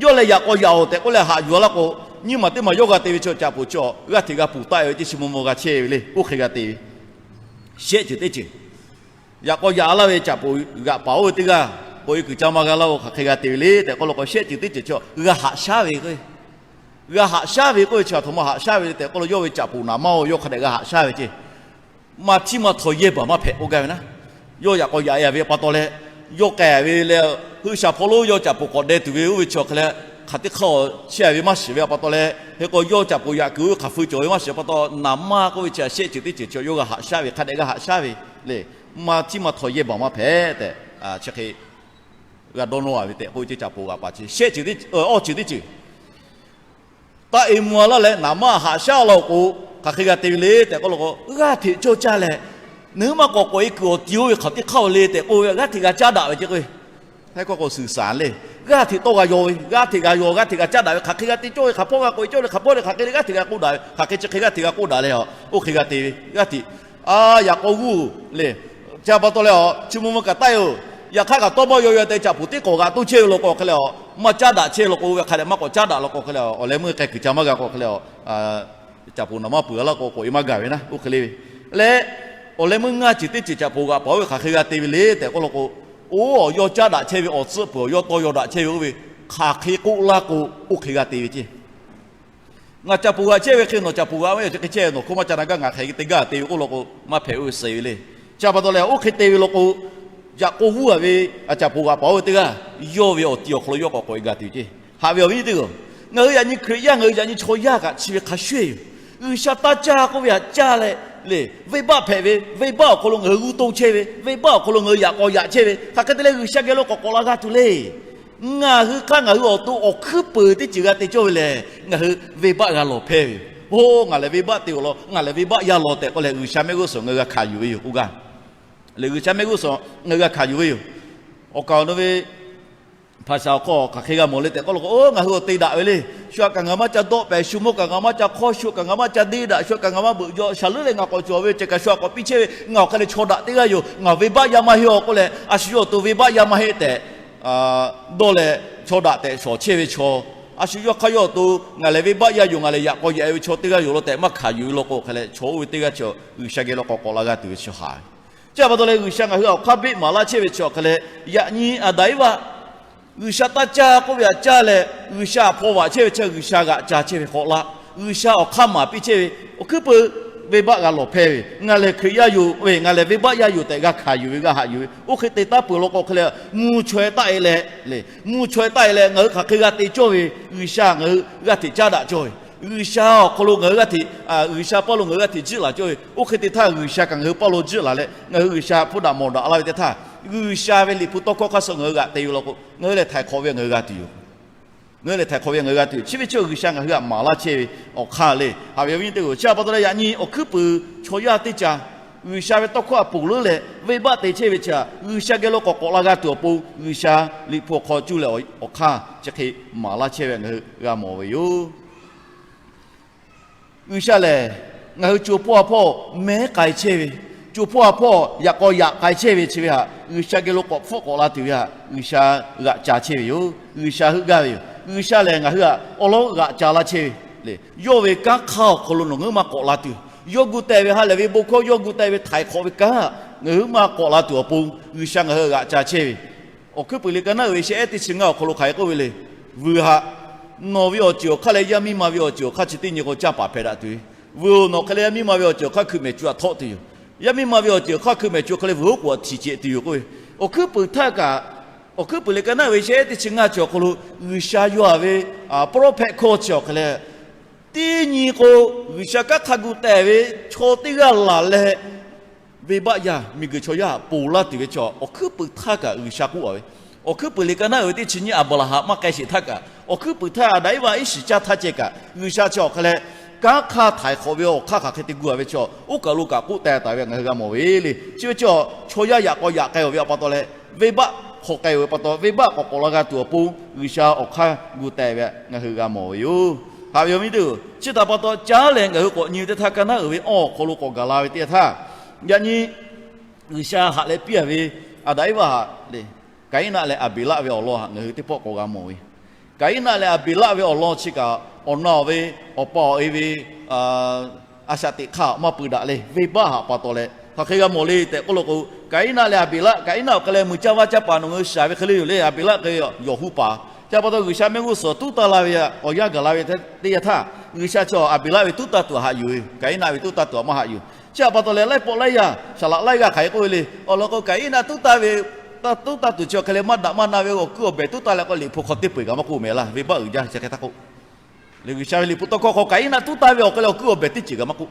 yawˇ lehˬ yaꞈ k'aw yaꞈ awˬ tehꞈ k'oˆ leh haꞈ yuˬ a laˇ k'o, nyiˇ maˬ teˇ maˬ yawˇ g'a te ve chaw caꞈ poˬ chaw g'aˇ hteꞈ g'a poˬ taˆ-e ve ceˇ. Chi maw maw g'a chehˇ ve le. Oˇ hk'e g'a te ve shehˆ ceuˬ teˇ ceuˬ, yaꞈ k'aw yaꞈ a laˇ ve caꞈ poˬ g'aꞈ paˍ oˇ ve teˇ g'aˇ k'oꞈ-e kuiˬ ca maˇ g'a laˇ-oˬ. Hk'aˬ hk'e g'a te ve le tehꞈ k'oˆ law k'o, shehˆ ceuˬ teˇ ceuˬ chaw g'a haꞈ shaˉ ve k'o, g'a haꞈ shaˉ ve k'oˆ ve chi a htoꞈ ma haꞈ shaˉ ve le tehꞈ k'oˆ law, yawˇ ve caꞈ poˬ naˍ manˇ-oˬ, yawˇ hk'a dehꞈ g'a haꞈ shaˉ ve ceˇ. Maˇ htiˇ maˇ htawnˍ yehˇ baˬ maˇ hpehꞈ k'oˆ gaˇ ve naˉ. Yawˇ yaꞈ k'aw yaꞈ-e ve pa taw leh, yawˇ k'ai ve leh, G'uiˬsha hpawˇ lonˉ yawˇ caꞈ poˬ k'awꞈ deh tuˬ ve oˇ ve chi awˬ hk'e leh, hk'aˬ teˇ hk'aˇ-oˬ chehˇ ve maˇ shiˍ ve pa taw leh, hk'e k'o yawˇ caꞈ poˬ yaꞈ kuiˬ oˇ ve hk'aˬ feu cawˬ ve maˇ shiˍ pa taw, naˍ manˇ k'oˆ ve chi shehˆ ceuˬ teˇ ceuˬ chaw yawˇ g'a haꞈ shaˉ ve, hk'a dehꞈ g'a haꞈ shaˉ ve le. Maˇ htiˇ maˇ htawnˍ yehˇ baˬ maˇ hpehꞈ tehꞈ, chi hk'e g'a dawˇ nawˇ-a ve tehꞈ k'oˆ ve ceˇ. Caꞈ poˬ g'aꞈ paˍ chi shehˆ ceuˬ teˇ, awˇ ceuˬ teˇ ceuˬ taˆ-e mvuh a laˇ leh naˍ manˇ haꞈ shaˉ law k'o, hk'aˬ hk'e g'a te ve le tehꞈ k'oˆ law k'o, g'aˇ hteꞈ cawˇ caˇ leh, nawˬ hui maˇ k'awꞈ k'oꞈ-e kuiˬ awˬ ti oˇ ve hk'aˬ teˇ hk'aˇ-oˬ le tehꞈ k'oˆ ve g'aˇ hteꞈ g'a caˉ daꞈ ve ceˇ k'o, hk'e k'o k'o suhˍ saˍ le. G'aˇ hteꞈ tawˇ g'a yaw ve, g'aˇ hteꞈ g'a yaw, g'aˇ hteꞈ g'a caˉ daꞈ ve, hk'aˬ hk'e g'a te cawˇ ve, hk'aˬ hpawˇ g'a k'oꞈ-e cawˇ ve, hk'aˬ hpawˇ le hk'aˬ hk'e le g'aˇ hteꞈ g'a k'oˆ daꞈ ve, hk'aˬ hk'e chi hk'e g'aˇ hteꞈ g'a k'oˆ daꞈ leh, oˇ hk'e g'a te ve g'aˇ hteꞈ, a, yaꞈ k'aw g'uˇ le. Chi pa taw leh a, chi mvuh mvuh kaꞈ taˆ-e-oˬ. Yaꞈ hk'aˇ kaꞈ tawˇ maˇ yaw yaw te caꞈ poˬ teˇ k'awꞈ g'aꞈ toˇ chehˇ ve law k'o hk'e leh a, maˇ caˉ daꞈ chehˇ law k'o, oˇ ve hk'a dehꞈ maˇ k'awꞈ caˉ daꞈ law k'o hk'e leh a, awˬ leh meuˇ k'ai kuiˬ ca maˇ g'a k'o hk'e leh a, caꞈ poˬ naˍ manˇ peuˬ a laˇ k'o k'oꞈ-e maˇ gaˬ ve naˉ. Oˇ hk'e le ve leh, awˬ leh meuˇ ngaˇ ceuˬ teˇ ceuˬ caꞈ poˬ g'aꞈ paˍ oˇ ve hk'aˬ hk'e g'a te ve le tehꞈ k'oˆ law k'o, oˇ awˬ yawˇ caˉ daꞈ chehˇ ve awˬ tcuhˆ peuˬ awˬ yawˇ tawˇ yaw daꞈ chehˇ ve oˇ ve hk'aˬ hk'e k'oˆ laˇ k'o, oˇ hk'e g'a te ve ceˇ. Ngaˬ caꞈ poˬ g'aꞈ chehˇ ve hk'e nawˬ caꞈ poˬ g'aꞈ maˇ yaw chi hk'e chehˇ, nawˬ hk'oˆ maˇ ca na gaˇ, ngaˬ hk'aˬ hk'e te gaˇ te ve k'oˆ law k'o, maˇ hpehꞈ oˇ ve suh ve le. Chi pa taw leh oˇ hk'e te ve law k'o, yaꞈ k'aw g'uˇ-a ve, caꞈ poˬ g'aꞈ paˍ oˇ ve teˇ g'aˇ yawˇ ve awˬ ti awˬ hk'aw lo yawˇ k'awꞈ k'oꞈ-e gaˬ tuˬ ceˇ. Haꞈ ve awˬ viˉ nyi teˇ hpaˍ-oˬ, ngaˬ hui yaꞈ nyi Hkriꞈ yaˇ, ngaˬ hui yaꞈ nyi chaw yaˇ kaꞈ chi ve hk'a shuˍ-eˬ yoˬ. G'uiˬsha taˇ caˇ k'oˆ ve htaꞈ caˇ leh, le, venˇbaˆ hpehꞈ ve, venˇbaˆ awˬ hk'aw lo ngaˬ hui g'uˇ toˇ chehˇ ve, venˇbaˆ awˬ hk'aw lo ngaˬ hui yaꞈ k'aw yaꞈ chehˇ ve, hk'aˬ hk'e te leh G'uiˬsha geh lo k'awꞈ k'awꞈ la g'a tuˬ le. Ngaˬ hui hk'aˇ ngaˬ hui awˬ to awˬ hkuiˉ peuˬ teˇ ceuˬ g'a te cawˇ ve lehˬ, ngaˬ hui venˇbaˆ g'a lawˬ hpehˇ ve yoˬ. Oˇ, ngaˬ lehˬ venˇbaˆ te-oˬ law, ngaˬ lehˬ venˇbaˆ yaˇ law tehꞈ k'oˆ leh G'uiˬsha mehˆ g'uˇ suhˍ ngaˬ hui g'a hkanˍ yuˬ ve yoˬ k'oˆ gaˇ. Lehˬ G'uiˬsha mehˆ g'uˇ suhˍ ngaˬ hui g'a hkanˍ yuˬ ve yoˬ. Awˬ kaˍ awˬ nu ve hpaˍ shaˍ awˬ hk'aw hk'aˬ hk'e g'a mawˬ le tehꞈ k'oˆ law k'o, oˇ, ngaˬ hui awˬ te daꞈ ve le. Shu htaꞈ kaꞈ ngaˬ maˇ ca dawˆ pehˍ, shu mawˇ kaꞈ ngaˬ maˇ ca hk'awˇ, shu htaꞈ kaꞈ ngaˬ maˇ ca deˇ daꞈ, shu htaꞈ kaꞈ ngaˬ maˇ beuꞈ jaw, shaˍ leuˉ leh ngaˬ k'awꞈ cawˬ ve ceh kaꞈ shu htaꞈ k'awꞈ piˇ chehˇ ve, ngaˬ awˬ hk'e leh chaw daꞈ teˇ g'aˇ yoˬ, ngaˬ venˇbaˆ yaˇ maˇ heˆ-oˬ k'oˆ leh, a shu yawˇ awˬ to venˇbaˆ yaˇ maˇ heˆ tehꞈ dawˇ leh chaw daꞈ tehꞈ shawˍ chehˇ ve chaw, a shu yawˇ hk'aˇ yawˇ awˬ to ngaˬ lehˬ venˇbaˆ yaˇ yoˬ, ngaˬ lehˬ yaꞈ k'aw yaꞈ-e ve chaw teˇ g'aˇ yoˬ law tehꞈ maˇ hkanˍ yuˬ ve law k'o hk'e leh, chaw oˇ ve teˇ g'aˇ chi G'uiˬsha geh lo k'awꞈ k'awꞈ la g'a tuˬ ve chi haꞈ ve. Chi pa taw leh G'uiˬsha ngaˬ hui awˬ hk'aˇ beˆ maˍ laˇ chehˇ ve chi awˬ hk'e leh, yaꞈ nyi Aˍdanˍ Eˇvaˆ G'uiˬsha taˇ caˇ k'oˆ ve htaꞈ caˇ leh, G'uiˬsha htaꞈ hpaw vaꞈ chehˇ ve chi G'uiˬsha g'aꞈ ca chehˇ ve k'awꞈ la, G'uiˬsha awˬ hk'aˇ maˍ piˇ chehˇ ve awˬ hkuiˉ peuˬ venˇbaˆ g'a lawˬ hpehˇ ve, ngaˬ lehˬ Hkriꞈ yaˇ yoˬ, ngaˬ lehˬ venˇbaˆ yaˇ yoˬ tehꞈ g'a hkanˍ yuˬ ve, g'a haꞈ yuˬ ve, oˇ hk'e te taˉ peuˬ law k'o hk'e leh, mvuhˇ chaweh taˆ-e leh, mvuhˇ chaweh taˆ-e leh ngaˬ hui hk'aˬ hk'e g'a te cawˇ ve, G'uiˬsha ngaˬ hui g'aˇ hteꞈ caˉ daꞈ cawˇ ve, G'uiˬsha awˬ hk'aw lo ngaˬ hui g'aˇ hteꞈ, G'uiˬsha paˇ lo ngaˬ hui g'aˇ hteꞈ jiˆ laˬ cawˇ ve, oˇ hk'e te htaˇ G'uiˬsha kaꞈ ngaˬ hui paˇ lo jiˆ laˬ leh ngaˬ hui G'uiˬsha hpfuhˇ daꞈ mawˬ daꞈ laˇ ve teˇ htaˇ, G'uiˬsha ve Liꞈ hpu tawˇ hkawˇ hk'aˇ suh ngaˬ hui g'aꞈ te ve law k'o, ngaˬ hui lehˬ htaiˍ hk'awꞈ ve ngaˬ hui g'a tuˬ yoˬ. Ngaˬ hui lehˬ htaiˍ hk'awꞈ ve ngaˬ hui g'a tuˬ yoˬ. Chi ve chi G'uiˬsha ngaˬ hui htaꞈ maˍ laˇ chehˇ ve awˬ hk'aˇ le. Haꞈ ve awˬ viˉ nyi teˇ hpaˍ-oˬ, chi pa taw leh yaꞈ nyi awˬ hkuiˉ peuˬ chaw yaˇ teˇ ca G'uiˬsha ve tawˇ hkawˇ htaꞈ ponˬ leuˉ leh venˇbaˆ te chehˇ ve chi htaꞈ G'uiˬsha geh lo k'awꞈ k'awꞈ la g'a tuˬ awˬ pon, G'uiˬsha Liꞈ hpu awˬ hk'aw cuˇ leh awˬ hk'aˇ chi hk'e maˍ laˇ chehˇ ve ngaˬ hui g'a mawˬ ve yoˬ. G'uiˬsha lehˬ, ngaˬ hui co hpawˇ ha hpawˇ mehˉ k'ai chehˇ ve, co hpawˇ ha hpawˇ yaꞈ k'aw yaꞈ k'ai chehˇ ve chi ve htaꞈ G'uiˬsha geh lo k'awꞈ hpfuhˆ k'awꞈ la tuˬ ve htaꞈ G'uiˬsha g'aꞈ ca chehˇ ve yoˬ. G'uiˬsha heuˆ gaˇ ve yoˬ. G'uiˬsha lehˬ ngaˬ hui htaꞈ awˬ lawn g'aꞈ ca laˇ chehˇ ve le. Yawˇ ve kanˉ hk'aˇ awˬ hk'aw lo nawˬ ngaˬ hui maˇ k'awꞈ la tuˬ, yawˇ gu teh ve ha lehˬ ve bon hkawˇ, yawˇ gu teh ve htaiˍ hk'awꞈ ve kanˉ htaꞈ ngaˬ hui maˇ k'awꞈ la tuˬ awˬ pon G'uiˬsha ngaˬ hui g'aꞈ ca chehˇ ve. Awˬ hkuiˉ puiˍ liꞈ ka naˉ uiˍ ve shehˆ ehˉ teˇ chi ngaˇ awˬ hk'aw lo hk'aˬ hk'e k'oˆ ve le. Vuiˬ htaꞈ Nawˬ ve awˬ ceuˬ awˬ hk'aˇ leh yaˇ miˇ ma ve awˬ ceuˬ awˬ hk'aˇ chi teˇ nyi k'o canˇ paˍ hpehꞈ daꞈ tuˬ ve. Vuiˬ-oˬ, nawˬ hk'e leh yaˇ miˇ ma ve awˬ ceuˬ awˬ hk'aˇ hkui mehˍ co aꞈ htawˆ tuˬ yoˬ. Yaˇ miˇ ma ve awˬ ceuˬ awˬ hk'aˇ hkui mehˍ co hk'e leh vuiˬ oˉ k'oˍ aꞈ htiˍ cehˬ tuˬ yoˬ k'oˆ ve. Awˬ hkuiˉ puiˍ htaˇ kaꞈ, awˬ hkuiˉ puiˍ liꞈ ka naˉ ve shehˆ teˇ chi ngaˇ chi awˬ hk'aw lo G'uiˬsha yawˇ a ve prophet hkawˇ chi awˬ hk'e leh, teˇ nyi k'o, G'uiˬsha kanˉ hk'a gu teh ve chaw teˇ g'aˇ laˬ leh, venˇbaˆ yaˇ miˬguiˬ chaw yaˇ ponˬ laˇ tuˬ ve chaw, awˬ hkuiˉ puiˍ htaˇ kaꞈ G'uiˬsha k'oˆ a ve. Awˬ hkuiˉ puiˍ liꞈ ka naˉ ve teˇ chi nyiˇ Aˍbraˍhanˍ maˇ k'ai sheˍ htaˇ kaꞈ, awˬ hkuiˉ puiˍ htaˇ Aˍdanˍ Eˇvaꞈ iˉ shiˍ caˇ htaˇ ceh kaꞈ, G'uiˬsha chi awˬ hk'e leh kanˉ hk'aˇ htaiˍ hk'awꞈ ve awˬ hk'aˇ hk'aˬ hk'e te gu a ve chaw, oˇ kaˬ lo kaꞈ k'oˆ teh taˍ ve ngaˬ hui g'a mawˬ ve le. Chi ve chaw, chaw yaˇ yaꞈ k'aw yaꞈ k'ai-oˬ ve awˬ pa taw leh, venˇbaˆ hk'awꞈ k'ai-oˬ ve pa taw, venˇbaˆ k'awꞈ k'awꞈ la g'a tuˬ awˬ pon G'uiˬsha awˬ hk'aˇ gu teh ve ngaˬ hui g'a mawˬ ve yoˬ. Haꞈ ve awˬ viˉ teˇ-oˬ, chi htaꞈ pa taw caˉ leh ngaˬ hui k'awꞈ nyi ve teˇ htaˇ, ka naˉ uiˍ ve awˬ hk'aw lo k'awꞈ gaˬ la ve teˇ htaˇ, yaꞈ nyi G'uiˬsha haꞈ leh piˇ a ve Aˍdanˍ Eˇvaˆ haꞈ le, Kaˍiˉnaˆ leh Aˍbeˍlaˆ ve awˬ lawn htaꞈ ngaˬ hui teˇ pawˆ k'awꞈ g'a mawˬ ve. Kaˍiˉnaˆ leh Aˍbeˍlaˆ ve awˬ lawn chi kaꞈ, awˬ na-oˬ ve, awˬ pa awˬ e ve a shaꞈ teꞈ hk'aˇ maˇ pui daꞈ le. Venˇbaˆ htaꞈ pa taw leh hk'aˬ hk'e g'a mawˬ le tehꞈ k'oˆ lo k'o, Kaˍiˉnaˆ leh Aˍbeˍlaˆ, Kaˍiˉnaˆ awˬ hk'e leh mui caˇ vaˇ caˇ paˍ nawˬ ngaˬ hui shaˍ ve hk'e le yoˬ le. Aˍbeˍlaˆ hk'e yawˬ hui paˍ. Chi pa taw G'uiˬsha mehˆ g'uˇ suhˍ tuˉ taˇ la ve, awˬ yanˇ gaˬ la ve teˇ yanˇ htaˇ, G'uiˬsha chi Aˍbeˍlaˆ ve tuˉ taˇ tuˬ htaꞈ haꞈ yuˬ ve, Kaˍiˉnaˆ ve tuˉ taˇ tuˬ htaꞈ maˇ haꞈ yuˬ. Chi htaꞈ pa taw leh laiˉ pawˆ laiˉ yaˇ saˍ laꞈ laiˉ g'aˇ hk'aˬ hk'e k'oˆ ve le. Awˬ lawn k'o, Kaˍiˉnaˆ tuˉ taˇ ve, tuˉ taˇ tuˬ chi awˬ hk'e leh maˇ daꞈ maˇ na ve awˬ kuiˉ awˬ behˬ tuˉ taˇ leh k'o, Liꞈ hpu hk'aw teˇ peu-eˬ kaꞈ maˇ k'oˆ mehˍ laˇ. Venˇbaˆ uiˍ jaˇ chi hk'e taˇ k'oˆ le. G'uiˬsha ve Liꞈ hpu tawˇ hkawˇ hk'aw Kaˍiˉnaˆ tuˉ taˇ ve awˬ hk'e leh awˬ kuiˉ awˬ behˬ teˇ ceuˬ kaꞈ maˇ k'oˆ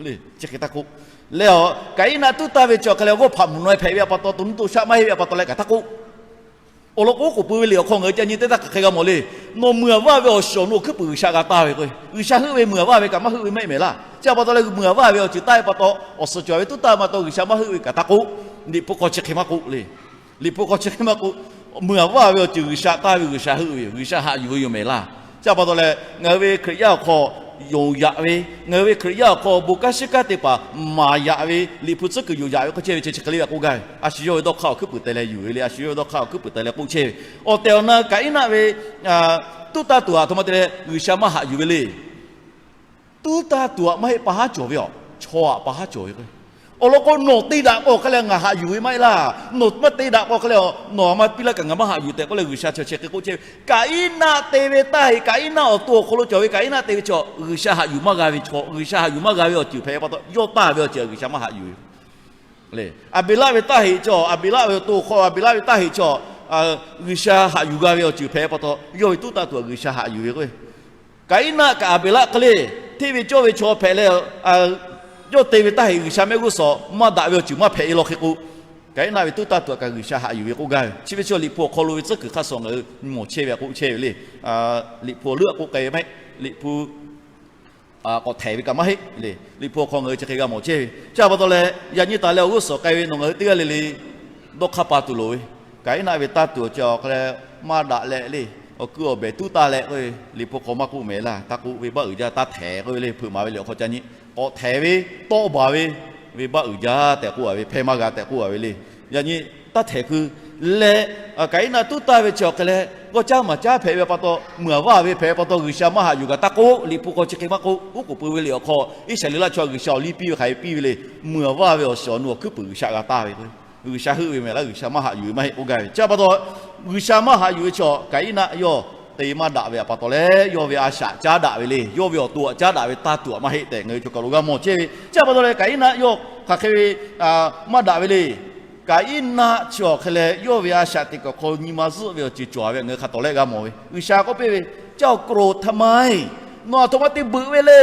le. Chi hk'e taˇ k'oˆ leh, Kaˍiˉnaˆ tuˉ taˇ ve chi awˬ hk'e leh g'awˇ hpaꞈ mvuhˬ naw e hpehꞈ ve awˬ pa taw, to nuˇ to shaˆ maˇ heˆ ve awˬ pa taw leh kaꞈ taˇ k'oˆ. Awˬ lawn k'o, oˉ k'oˍ pui ve liꞈ awˬ hk'aw ngaˬ hui ca nyi teˇ htaˇ hk'aˬ hk'e g'a mawˬ le. Nawˬ muiˬ aꞈ vaˇ ve awˬ shiˍ awˬ nu awˬ hkuiˉ puiˍ G'uiˬsha g'a taˇ ve k'o, G'uiˬsha heuˆ ve muiˬ aꞈ vaˇ ve kaꞈ maˇ heuˆ ve maˇ heˆ mehˍ laˇ. Chi pa taw leh muiˬ aꞈ vaˇ ve awˬ ceuˬ taˇ ve pa taw, awˬ suhˍ cawˬ ve tuˉ taˇ ma taw G'uiˬsha maˇ heuˆ ve kaꞈ taˇ k'oˆ. Liꞈ hpu hk'aw chi hk'e maˇ k'oˆ le. Liꞈ hpu hk'aw chi hk'e maˇ k'oˆ. Muiˬ aꞈ vaˇ ve awˬ ceuˬ G'uiˬsha taˇ ve, G'uiˬsha heuˆ ve yoˬ, G'uiˬsha haꞈ yuˬ ve yoˬ mehˍ laˇ. Chi pa taw leh ngaˬ hui ve Hkriꞈ yaˇ awˬ hk'aw yonˍ yaꞈ ve, ngaˬ hui ve Hkriꞈ yaˇ awˬ hk'aw bon kanˉ shiˉ kanˉ te paˍ maˍ yaꞈ ve, Liꞈ hpu tcuhˉ kuiˬ yonˍ yaꞈ ve hk'aw chehˇ ve chi chi hk'e le ve k'oˆ gaˇ ve, a shu yawˇ ve dawˇ hk'aˇ awˬ hkuiˉ puiˍ te leh yuˬ ve le. A shu yawˇ ve dawˇ hk'aˇ awˬ hkuiˉ puiˍ te leh k'oˆ chehˇ ve, awˬ tehˬ awˬ na Kaˍiˉnaˆ ve tuˉ taˇ tuˬ htaꞈ aˬ htoꞈ ma te leh G'uiˬsha maˇ haꞈ yuˬ ve le. Tuˉ taˇ tuˬ htaꞈ maˇ heˆ, pa haˉ cawˬ ve aˬ, chaw htaꞈ pa haˉ cawˬ ve k'o. Awˬ lawn k'o, nawˬ te daꞈ k'o hk'e leh ngaˬ haꞈ yuˬ ve maˇ heˆ laˇ. Nawˬ maˇ te daꞈ k'o hk'e leh, nawˬ htaꞈ maˇ piˇ laˇ kaꞈ ngaˬ maˇ haꞈ yuˬ tehꞈ k'oˆ leh G'uiˬsha chi chi hk'e k'oˆ chehˇ ve. Kaˍiˉnaˆ te ve taˇ heꞈ, Kaˍiˉnaˆ awˬ to awˬ hk'aw lo cawˬ ve Kaˍiˉnaˆ te ve chaw, G'uiˬsha haꞈ yuˬ maˇ g'a ve chaw, G'uiˬsha haꞈ yuˬ maˇ g'a ve awˬ ceuˬ hpehꞈ pa taw, yawˇ taˇ ve awˬ ceuˬ G'uiˬsha maˇ haꞈ yuˬ ve le. Aˍbeˍlaˆ ve taˇ heꞈ chaw, Aˍbeˍlaˆ ve awˬ to awˬ hk'aw Aˍbeˍlaˆ ve taˇ heꞈ chaw, G'uiˬsha haꞈ yuˬ g'a ve awˬ ceuˬ hpehꞈ pa taw, yawˇ ve tuˉ taˇ tuˬ htaꞈ G'uiˬsha haꞈ yuˬ ve k'o, Kaˍiˉnaˆ kaꞈ Aˍbeˍlaˆ hk'e le, hteˇ ve cawˇ ve chaw hpehꞈ leh, yawˇ te ve taˇ heꞈ G'uiˬsha mehˆ g'uˇ suhˍ maˇ daꞈ ve awˬ ceuˬ maˇ hpehꞈ e law hk'e k'o, Kaˍiˉnaˆ ve tuˉ taˇ tuˬ htaꞈ kaꞈ G'uiˬsha haꞈ yuˬ ve k'oˆ gaˇ ve. Chi ve chi Liꞈ hpu awˬ hk'aw lo ve tcuhˉ kuiˬ hk'aˇ suh ngaˬ hui mawˬ chehˇ ve htaꞈ k'oˆ chehˇ ve le. Liꞈ hpu awˬ leuˉ htaꞈ k'oˆ k'ai ve maˇ heˆ. Liꞈ hpu k'awꞈ htehˍ ve kaꞈ maˇ heˆ le. Liꞈ hpu awˬ hk'aw ngaˬ hui chi hk'e g'a mawˬ chehˇ ve. Chi pa taw leh, yaꞈ nyi taˍ leh awˬ g'uˇ suhˍ k'ai ve nawˬ ngaˬ hui teˇ g'aˇ le le dawˇ hk'aˇ pa tuˬ loˍ ve. Kaˍiˉnaˆ ve taˇ tuˬ awˬ ceuˬ awˬ hk'e leh maˇ daꞈ leh le, awˬ kuiˉ awˬ behˬ tuˉ taˇ leh k'oˆ ve, Liꞈ hpu hk'aw maˇ k'oˆ mehˍ laˇ, taˇ k'oˆ. Venˇbaˆ uiˍ jaˇ, taˇ htehˍ k'oˆ ve le. Hpeuꞈ maˍ ve liꞈ awˬ hk'aw ca nyi, k'awꞈ htehˍ ve, tawˆ baˬ ve, venˇbaˆ uiˍ jaˇ tehꞈ k'oˆ a ve, hpehˇ maˇ g'a tehꞈ k'oˆ a ve le. Yaꞈ nyi taˇ htehˍ kuiˬ leh, Kaˍiˉnaˆ tuˉ taˇ ve chi awˬ hk'e leh g'awˇ caˇ maˍ caˇ hpehꞈ ve pa taw, muiˬ aꞈ vaˇ ve hpehꞈ pa taw G'uiˬsha maˇ haꞈ yuˬ kaꞈ taˇ k'oˆ. Liꞈ hpu hk'aw chi hk'e maˇ k'oˆ. Oˉ k'oˍ pui ve liꞈ awˬ hk'aw Iˉsaˍreˍlaˆ chaw G'uiˬsha awˬ liˇ piˇ ve hk'aˬ hk'e piˇ ve le. Muiˬ aꞈ vaˇ ve awˬ shiˍ awˬ nu awˬ hkuiˉ puiˍ G'uiˬsha g'a taˇ ve k'o, G'uiˬsha heuˆ ve mehˍ laˇ, G'uiˬsha maˇ haꞈ yuˬ ve maˇ heˆ k'oˆ gaˇ ve. Chi pa taw G'uiˬsha maˇ haꞈ yuˬ ve chaw Kaˍiˉnaˆ yawˇ te maˇ daꞈ ve htaꞈ pa taw leh, yawˇ ve a shaꞈ caˉ daꞈ ve le. Yawˇ ve awˬ to htaꞈ caˉ daꞈ ve taˇ tuˬ htaꞈ maˇ heˆ tehꞈ ngaˬ hui choˬ kaˬ lo g'a mawˬ chehˇ ve. Chi pa taw leh Kaˍiˉnaˆ yawˇ hk'aˬ hk'e ve maˇ daꞈ ve le. Kaˍiˉnaˆ chi awˬ hk'e leh yawˇ ve a shaꞈ teꞈ kuiˬ awˬ hk'aw lo nyi ma zuhˆ ve awˬ ceuˬ cawˬ ve ngaˬ hui hk'a tawˍ lehˆ g'a mawˬ ve. G'uiˬsha k'oˆ piˇ ve, Caˇ awˬ k'oˍ htaꞈ maˇ heˆ. Nawˬ aˬ htoꞈ ma te beuꞈ ve le.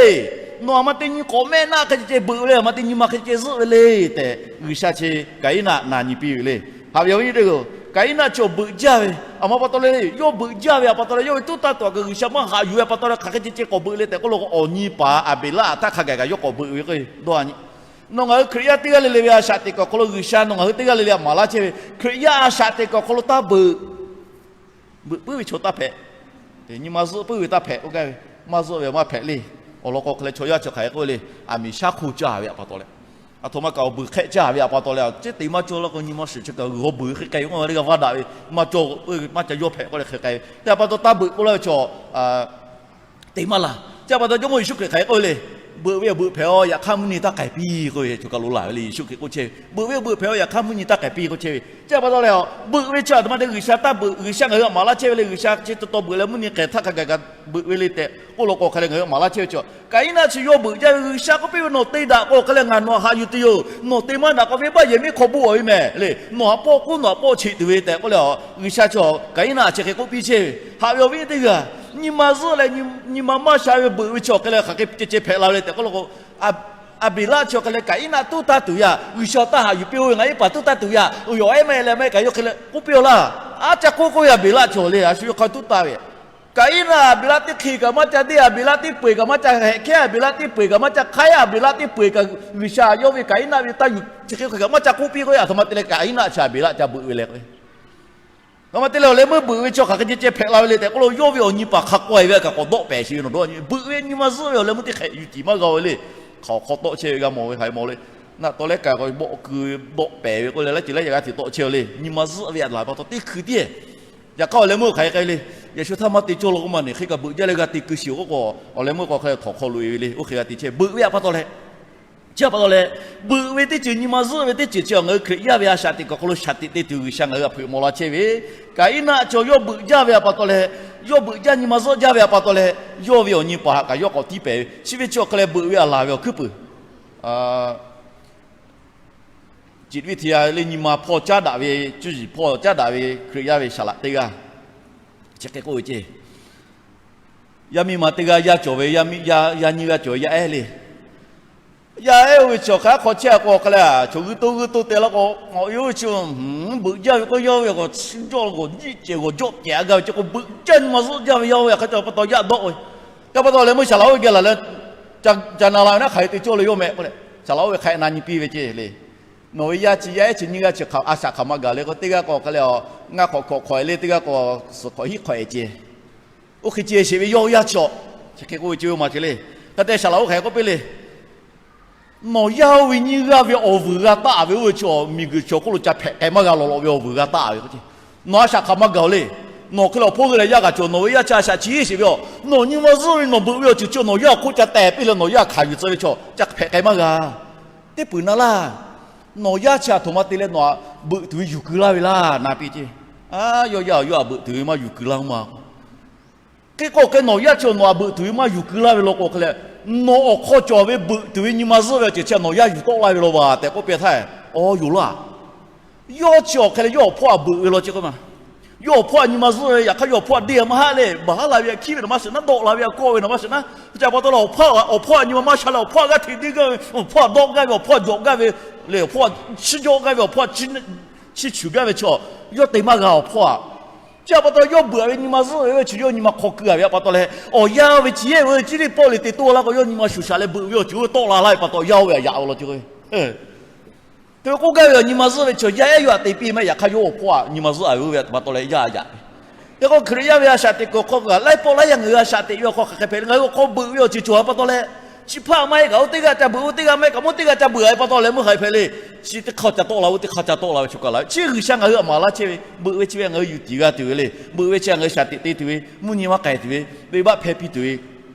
Nawˬ aˬ ma te nyi k'awꞈ mehˆ naˆ hk'e ceh ceh beuꞈ ve le. Aˬ ma te nyi ma hk'e ceh ceh zuhˆ ve le tehꞈ, G'uiˬsha chi Kaˍiˉnaˆ na nyi piˇ ve le. Haꞈ ve awˬ viˉ nyi teˇ hpaˍ-oˬ, Kaˍiˉnaˆ chi awˬ beuꞈ jaˇ ve, aˬ ma pa taw leh yawˇ beuꞈ jaˇ ve htaꞈ pa taw leh, yawˇ ve tuˉ taˇ tuˬ htaꞈ kaꞈ G'uiˬsha maˇ haꞈ yuˬ ve pa taw leh hk'aˬ hk'e ceh ceh k'awꞈ beuꞈ le tehꞈ k'oˆ lo k'o, awˬ nyi paˍ Aˍbeˍlaˆ htaꞈ htaˇ hk'a gaˬ kaꞈ yawˇ k'awꞈ beuꞈ ve k'o, dawˇ a nyi. Nawˬ ngaˬ hui Hkriꞈ yaˇ teˇ g'aˇ le le ve a shaꞈ teꞈ kuiˬ awˬ hk'aw lo G'uiˬsha nawˬ ngaˬ hui teˇ g'aˇ le le htaꞈ maˍ laˇ chehˇ ve, Hkriꞈ yaˇ a shaꞈ teꞈ kuiˬ awˬ hk'aw lo taˇ beuꞈ. Beuꞈ puiˉ ve chaw taˇ hpehꞈ. Nyi ma zuhˆ puiˉ ve taˇ hpehꞈ k'oˆ gaˇ ve, maˇ zuhˆ ve maˇ hpehꞈ le. Awˬ lawn k'o hk'e leh chaw yaˇ chi hk'aˬ hk'e k'oˆ le, aˬ miˍ shaˉ hk'oˆ caˇ ve htaꞈ pa taw leh, aˬ htoꞈ ma kaꞈ awˬ beuˬ hk'ehˆ caˇ ve htaꞈ pa taw leh, ceˉ te maˇ cawˇ laˇ k'o nyi ma shiˍ chi kaꞈ g'uiˬ g'aw beuˬ ve hk'e k'ai ve k'oˆ ve le, g'a vaˇ daꞈ ve, maˇ cawˇ maˇ ca yawˇ hpehꞈ k'oˆ leh hk'e k'ai ve. Chi htaꞈ pa taw taˇ beuꞈ k'oˆ laˇ ve chaw te maˇ la. Chi htaꞈ pa taw Jawˇmawˇ Yeˍsuˆ Hkriꞈ hk'aˬ hk'e k'oˆ ve le, beuꞈ ve awˬ beuꞈ hpehꞈ-aˬ, yaꞈ hk'aˇ mvuhˇ nyi taˇ k'ai piˇ k'oˆ ve, choˬ kaˬ lo laˬ ve le. Yeˍsuˆ Hkriꞈ k'oˆ chehˇ ve, beuꞈ ve awˬ beuꞈ hpehꞈ-aˬ, yaꞈ hk'aˇ mvuhˇ nyi taˇ k'ai piˇ k'oˆ chehˇ ve. Chi htaꞈ pa taw leh, beuꞈ ve chi aˬ htoꞈ ma te G'uiˬsha taˇ beuꞈ, G'uiˬsha ngaˬ hui htaꞈ maˍ laˇ chehˇ ve le, G'uiˬsha chi taw taw beuꞈ leh mvuhˇ nyi k'ehˬ htaˇ hk'a gaˬ kaꞈ beuꞈ ve le tehꞈ k'oˆ law k'o, hk'aˬ lehˬ ngaˬ hui maˍ laˇ chehˇ ve chi, Kaˍiˉnaˆ chi yawˇ beuꞈ jaˇ ve, G'uiˬsha k'oˆ piˇ ve, Nawˬ te daꞈ k'o hk'aˬ lehˬ ngaˬ nawˬ htaꞈ haꞈ yuˬ tuˬ yoˬ. Nawˬ te maˇ daꞈ k'o, venˇbaˆ yehˬ miˉ hk'aw boˆ ve mehˍ le. Nawˬ htaꞈ pawˆ k'oˉ nawˬ htaꞈ pawˆ cheꞈ tuˬ ve tehꞈ k'oˆ leh, G'uiˬsha chi Kaˍiˉnaˆ chi hk'e k'oˆ piˇ chehˇ ve. Haꞈ ve awˬ viˉ teˇ g'aˇ, nyi ma zuhˆ leh nyi ma maˇ sha ve beuꞈ ve chi awˬ hk'e leh hk'aˬ hk'e ceh ceh hpehꞈ la ve le tehꞈ k'oˆ law k'o, Aˍbeˍlaˆ chi awˬ hk'e leh Kaˍiˉnaˆ tuˉ taˇ tuˬ yaˇ, G'uiˬsha htaꞈ haꞈ yuˬ piˇ-oˆ ve, ngaˬ iˉ paˍ tuˉ taˇ tuˬ yaˇ, awˬ yawˬ ehˉ maˇ heˆ leh maˇ heˆ kaꞈ yawˇ hk'e leh k'oˆ piˇ-oˆ laˇ. Aˉ caˇ k'oˆ k'oˆ ve Aˍbeˍlaˆ chi awˬ le, a shu yawˇ hk'aw tuˉ taˇ ve. Kaˍiˉnaˆ Aˍbeˍlaˆ teˇ hk'e kaꞈ maˇ ca deˇ, Aˍbeˍlaˆ teˇ peu-eˬ kaꞈ maˇ ca hehꞈ hkehˉ, Aˍbeˍlaˆ teˇ peu-eˬ kaꞈ maˇ ca hk'aiˉ, Aˍbeˍlaˆ teˇ peu-eˬ kaꞈ G'uiˬsha yawˇ ve Kaˍiˉnaˆ ve taˇ yuˬ chi hk'e hk'e kaꞈ maˇ ca k'oˆ piˇ k'o, a htoꞈ ma te leh Kaˍiˉnaˆ chi Aˍbeˍlaˆ ca beuꞈ ve le k'o, a htoꞈ ma te leh awˬ leh meuˇ beuꞈ ve chi hk'aˬ hk'e ceh ceh hpehꞈ la ve le tehꞈ k'oˆ lo, yawˇ ve awˬ nyi paˍ hk'a k'awehˬ ve kaꞈ k'awꞈ dawˆ pehˍ sheˍ ve nawˬ dawˇ nyi. Beuꞈ ve nyi ma zuhˆ ve awˬ leh meuˇ teˇ hk'ehꞈ yuˬ tiˍ maˇ g'a ve le. Hk'aˬ hk'aw tawˆ chehˇ ve g'a mawˬ ve hk'aˬ hk'e mawˬ le. Naˆ tawˇ lehˉ kaꞈ k'awꞈ bawˆ keu dawˆ pehˍ ve k'oˆ leh, laˇ ceuˬ lehˉ yaꞈ g'a tiꞈ tawˆ chehˇ ve le. Nyi ma zuhˆ ve a laˬ pa taw teˇ hkui tiˉ. Yaꞈ hk'aˇ awˬ leh meuˇ hk'aˬ hk'e k'ai le. Yeˍsuˆ htaˇ maˇ te cawˇ law k'oˆ ma neˬ hk'e kaꞈ beuꞈ jaˇ leh g'a te keu shiˍ-oˬ k'oˆ k'o, awˬ leh meuˇ k'o hk'e leh htawnˍ hk'aw loꞈ-e ve le. Oˇ hk'e g'a te chehˇ beuꞈ ve a pa taw leh, chi a pa taw leh, beuꞈ ve teˇ ceuˬ nyi ma zuhˆ ve teˇ ceuˬ chi ngaˬ hui Hkriꞈ yaˇ ve a shaꞈ teꞈ kuiˬ awˬ hk'aw lo shaꞈ teꞈ te tuˬ G'uiˬsha ngaˬ hui htaꞈ hpeuꞈ maw la chehˇ ve. Kaˍiˉnaˆ chi yawˇ beuꞈ jaˇ ve a pa taw leh, yawˇ beuꞈ jaˇ nyi ma zuhˆ jaˇ ve a pa taw leh, yawˇ ve awˬ nyi paˍ htaꞈ kaꞈ yawˇ k'awꞈ tiˉ pehˍ ve. Chi ve chi awˬ hk'e leh beuꞈ ve a laˬ ve awˬ hkuiˉ puiˍ Ciˍ ve hti ya le nyi ma hpawˇ caˉ daꞈ ve, cuˇ yiˍ hpawˇ caˉ daꞈ ve Hkriꞈ yaˇ ve saˍ laꞈ teˇ g'aˇ chi hk'e k'oˆ ve ceˇ. Yaˇ miˇ ma teˇ g'aˇ yaˇ cawˬ ve, yaˇ nyiˇ g'aˇ cawˬ ve yaˇ ehˉ le. Yaˇ ehˉ oˇ ve chi awˬ hk'aˇ hk'aw chehˇ k'o hk'e leh, chaw g'uiˇ toˇ g'uiˇ toˇ te la k'o, awˬ e oˇ ve chi beuꞈ jaˇ ve k'o, yawˇ ve k'o chi jawˇ k'o nyiˇ cehˬ g'awˬ jawˆ tehꞈ a gaˇ ve chi k'o, beuꞈ jaˇ nyi ma zuhˆ jaˇ ve yaˇ ve hk'aˇ cawˬ pa taw yaˇ dawˆ ve. Yaˇ pa taw leh meuˇ saˍ laꞈ oˇ ve geh laˬ leh, ca na la ve naˉ hk'aˬ hk'e te cawˇ le yawˇ mehˍ k'oˆ leh, saˍ laꞈ oˇ ve hk'a na nyi piˇ ve ceˇ le. Nawˬ ve yaˇ chi yaˇ ehˉ chi nyiˇ g'aˇ chi hk'aˬ a shaꞈ hk'aˬ ma gaˬ le k'o, teˇ g'aˇ k'o hk'e leh a, ngaˇ hk'awꞈ hk'awꞈ hk'awꞈ e le, teˇ g'aˇ k'o suhˍ hk'awꞈ hiˉ hk'awꞈ e ceˇ. Oˇ hk'e ceh sheˍ ve yawˇ yaˇ chi awˬ, chi hk'e k'oˆ ve ceˇ ve ma ceˇ le. Hk'e te saˍ laꞈ oˇ hk'aˬ hk'e k'oˆ piˇ le. Nawˬ yaˇ oˇ ve nyiˇ g'aˇ ve awˬ vuiˬ g'a taˆ ve oˇ ve chi awˬ miˬguiˬ chi awˬ hk'oˆ lo ca hpehꞈ k'ai maˇ g'a lawꞈ lawꞈ ve awˬ vuiˬ g'a taˆ ve k'o ce. Nawˬ a shaꞈ hk'aˬ ma gaˬ-oˬ le. Nawˬ hk'e leh awˬ hpawˇ g'euˆ leh yaˇ kaꞈ cawˬ, nawˬ ve yaˇ chi a shaꞈ chi sheˍ ve a, nawˬ nyi ma zuhˆ ve nawˬ beuꞈ ve awˬ ceuˬ chi nawˬ yaˇ awˬ hk'oˆ ca tehˬ piˇ leh nawˬ yaˇ hkanˍ yuˬ tcuh ve chaw ca hpehꞈ k'ai maˇ g'a. Teˇ peuˬ na laˇ. Nawˬ yaˇ chi a htoꞈ ma te leh nawˬ htaꞈ beuꞈ tuˬ ve yuˬ keu laˇ ve laˇ na piˇ ce. A, yawˇ yaˇ awˬ yawˇ htaꞈ beuꞈ tuˬ ve maˇ yuˬ keu laˇ-oˬ ma k'o, hk'e k'o hk'e nawˬ yaˇ chi nawˬ htaꞈ beuꞈ tuˬ ve maˇ yuˬ keu laˇ ve law k'o hk'e leh, nawˬ awˬ hk'aw cawˬ ve beuꞈ tuˬ ve nyi ma zuhˆ ve awˬ ceuˬ chi nawˬ yaˇ yuˬ tawˆ laˇ ve law baˬ tehꞈ k'oˆ piˇ htaˇ, awˬ yoˬ laˇ. Yawˇ chi awˬ hk'e leh yawˇ awˬ hpawˇ htaꞈ beuꞈ ve law ce k'o ma. Yawˇ awˬ hpawˇ htaꞈ nyi ma zuhˆ ve, yaꞈ hk'aˇ yawˇ awˬ hpawˇ htaꞈ deˇ maˇ haˆ le, baˬ haˉ la ve htaꞈ hkiˉ ve nawˬ maˇ shiˍ naˉ, dawˆ la ve htaꞈ kawˆ ve nawˬ maˇ shiˍ naˉ, chi a pa taw leh awˬ hpawˇ htaꞈ nyi ma maˇ sha leh awˬ hpawˇ htaꞈ g'aˇ hteꞈ deˇ gaˇ ve, awˬ hpawˇ htaꞈ dawˆ gaˇ ve, awˬ hpawˇ htaꞈ jawꞈ gaˇ ve, leh awˬ hpawˇ htaꞈ chiˇ jawˆ gaˇ ve, awˬ hpawˇ htaꞈ chiˇ chuˬ gaˇ ve chaw, yawˇ te maˇ g'a awˬ hpawˇ htaꞈ. Chi a pa taw yawˇ beuꞈ ve nyi ma zuhˆ ve chi yawˇ nyi ma hk'aw keu-a ve a pa taw leh, awˬ yanˇ ve chi yehˇ ve chi teˇ pawˆ leh te toˇ laˇ k'o, yawˇ nyi ma shuˍ shaˍ leh beuꞈ ve awˬ ceuˬ oˇ ve tawˆ la laˇ ve pa taw, yaˇ oˇ ve htaꞈ yaꞈ-o law ce k'o. Te ve k'oˆ gaˇ ve awˬ nyi ma zuhˆ ve chi yaˇ ehˉ yawˇ htaꞈ te piˇ maˇ heˆ, yaꞈ hk'aˇ yawˇ awˬ hpawˇ htaꞈ nyi ma zuhˆ-a ve oˇ ve pa taw leh yaˇ yaꞈ ve. Yaꞈ hk'aˇ Hkriꞈ yaˇ ve a shaꞈ teꞈ kuiˬ awˬ hk'aw kaꞈ laiˉ pawˆ laiˉ yaˇ ngaˬ hui a shaꞈ teꞈ ve awˬ hk'aw hk'aˬ hk'e hpehꞈ le, ngaˬ hui awˬ hk'aw beuꞈ ve awˬ ceuˬ cawˬ a pa taw leh, chi hpaˇ maˇ heˆ kaꞈ oˇ teˇ g'aˇ ca beuꞈ, oˇ teˇ g'aˇ maˇ heˆ kaꞈ moˇ teˇ g'aˇ ca beuꞈ a pa taw leh meuˇ hk'aˬ hk'e hpehꞈ le. Chi teˇ hk'aˇ ca tawˆ la, oˇ teˇ hk'aˇ ca tawˆ la ve chaw kaꞈ la ve. Chi G'uiˬsha ngaˬ hui htaꞈ maˍ laˇ chehˇ ve, beuꞈ ve chi ve ngaˬ hui yuˬ tiˍ g'a tuˬ ve le. Beuꞈ ve chi ngaˬ hui shaˍ tiꞈ te tuˬ ve, mvuhˇ nyi maˇ k'ai tuˬ ve, venˇbaˆ hpehˇ piˇ tuˬ ve,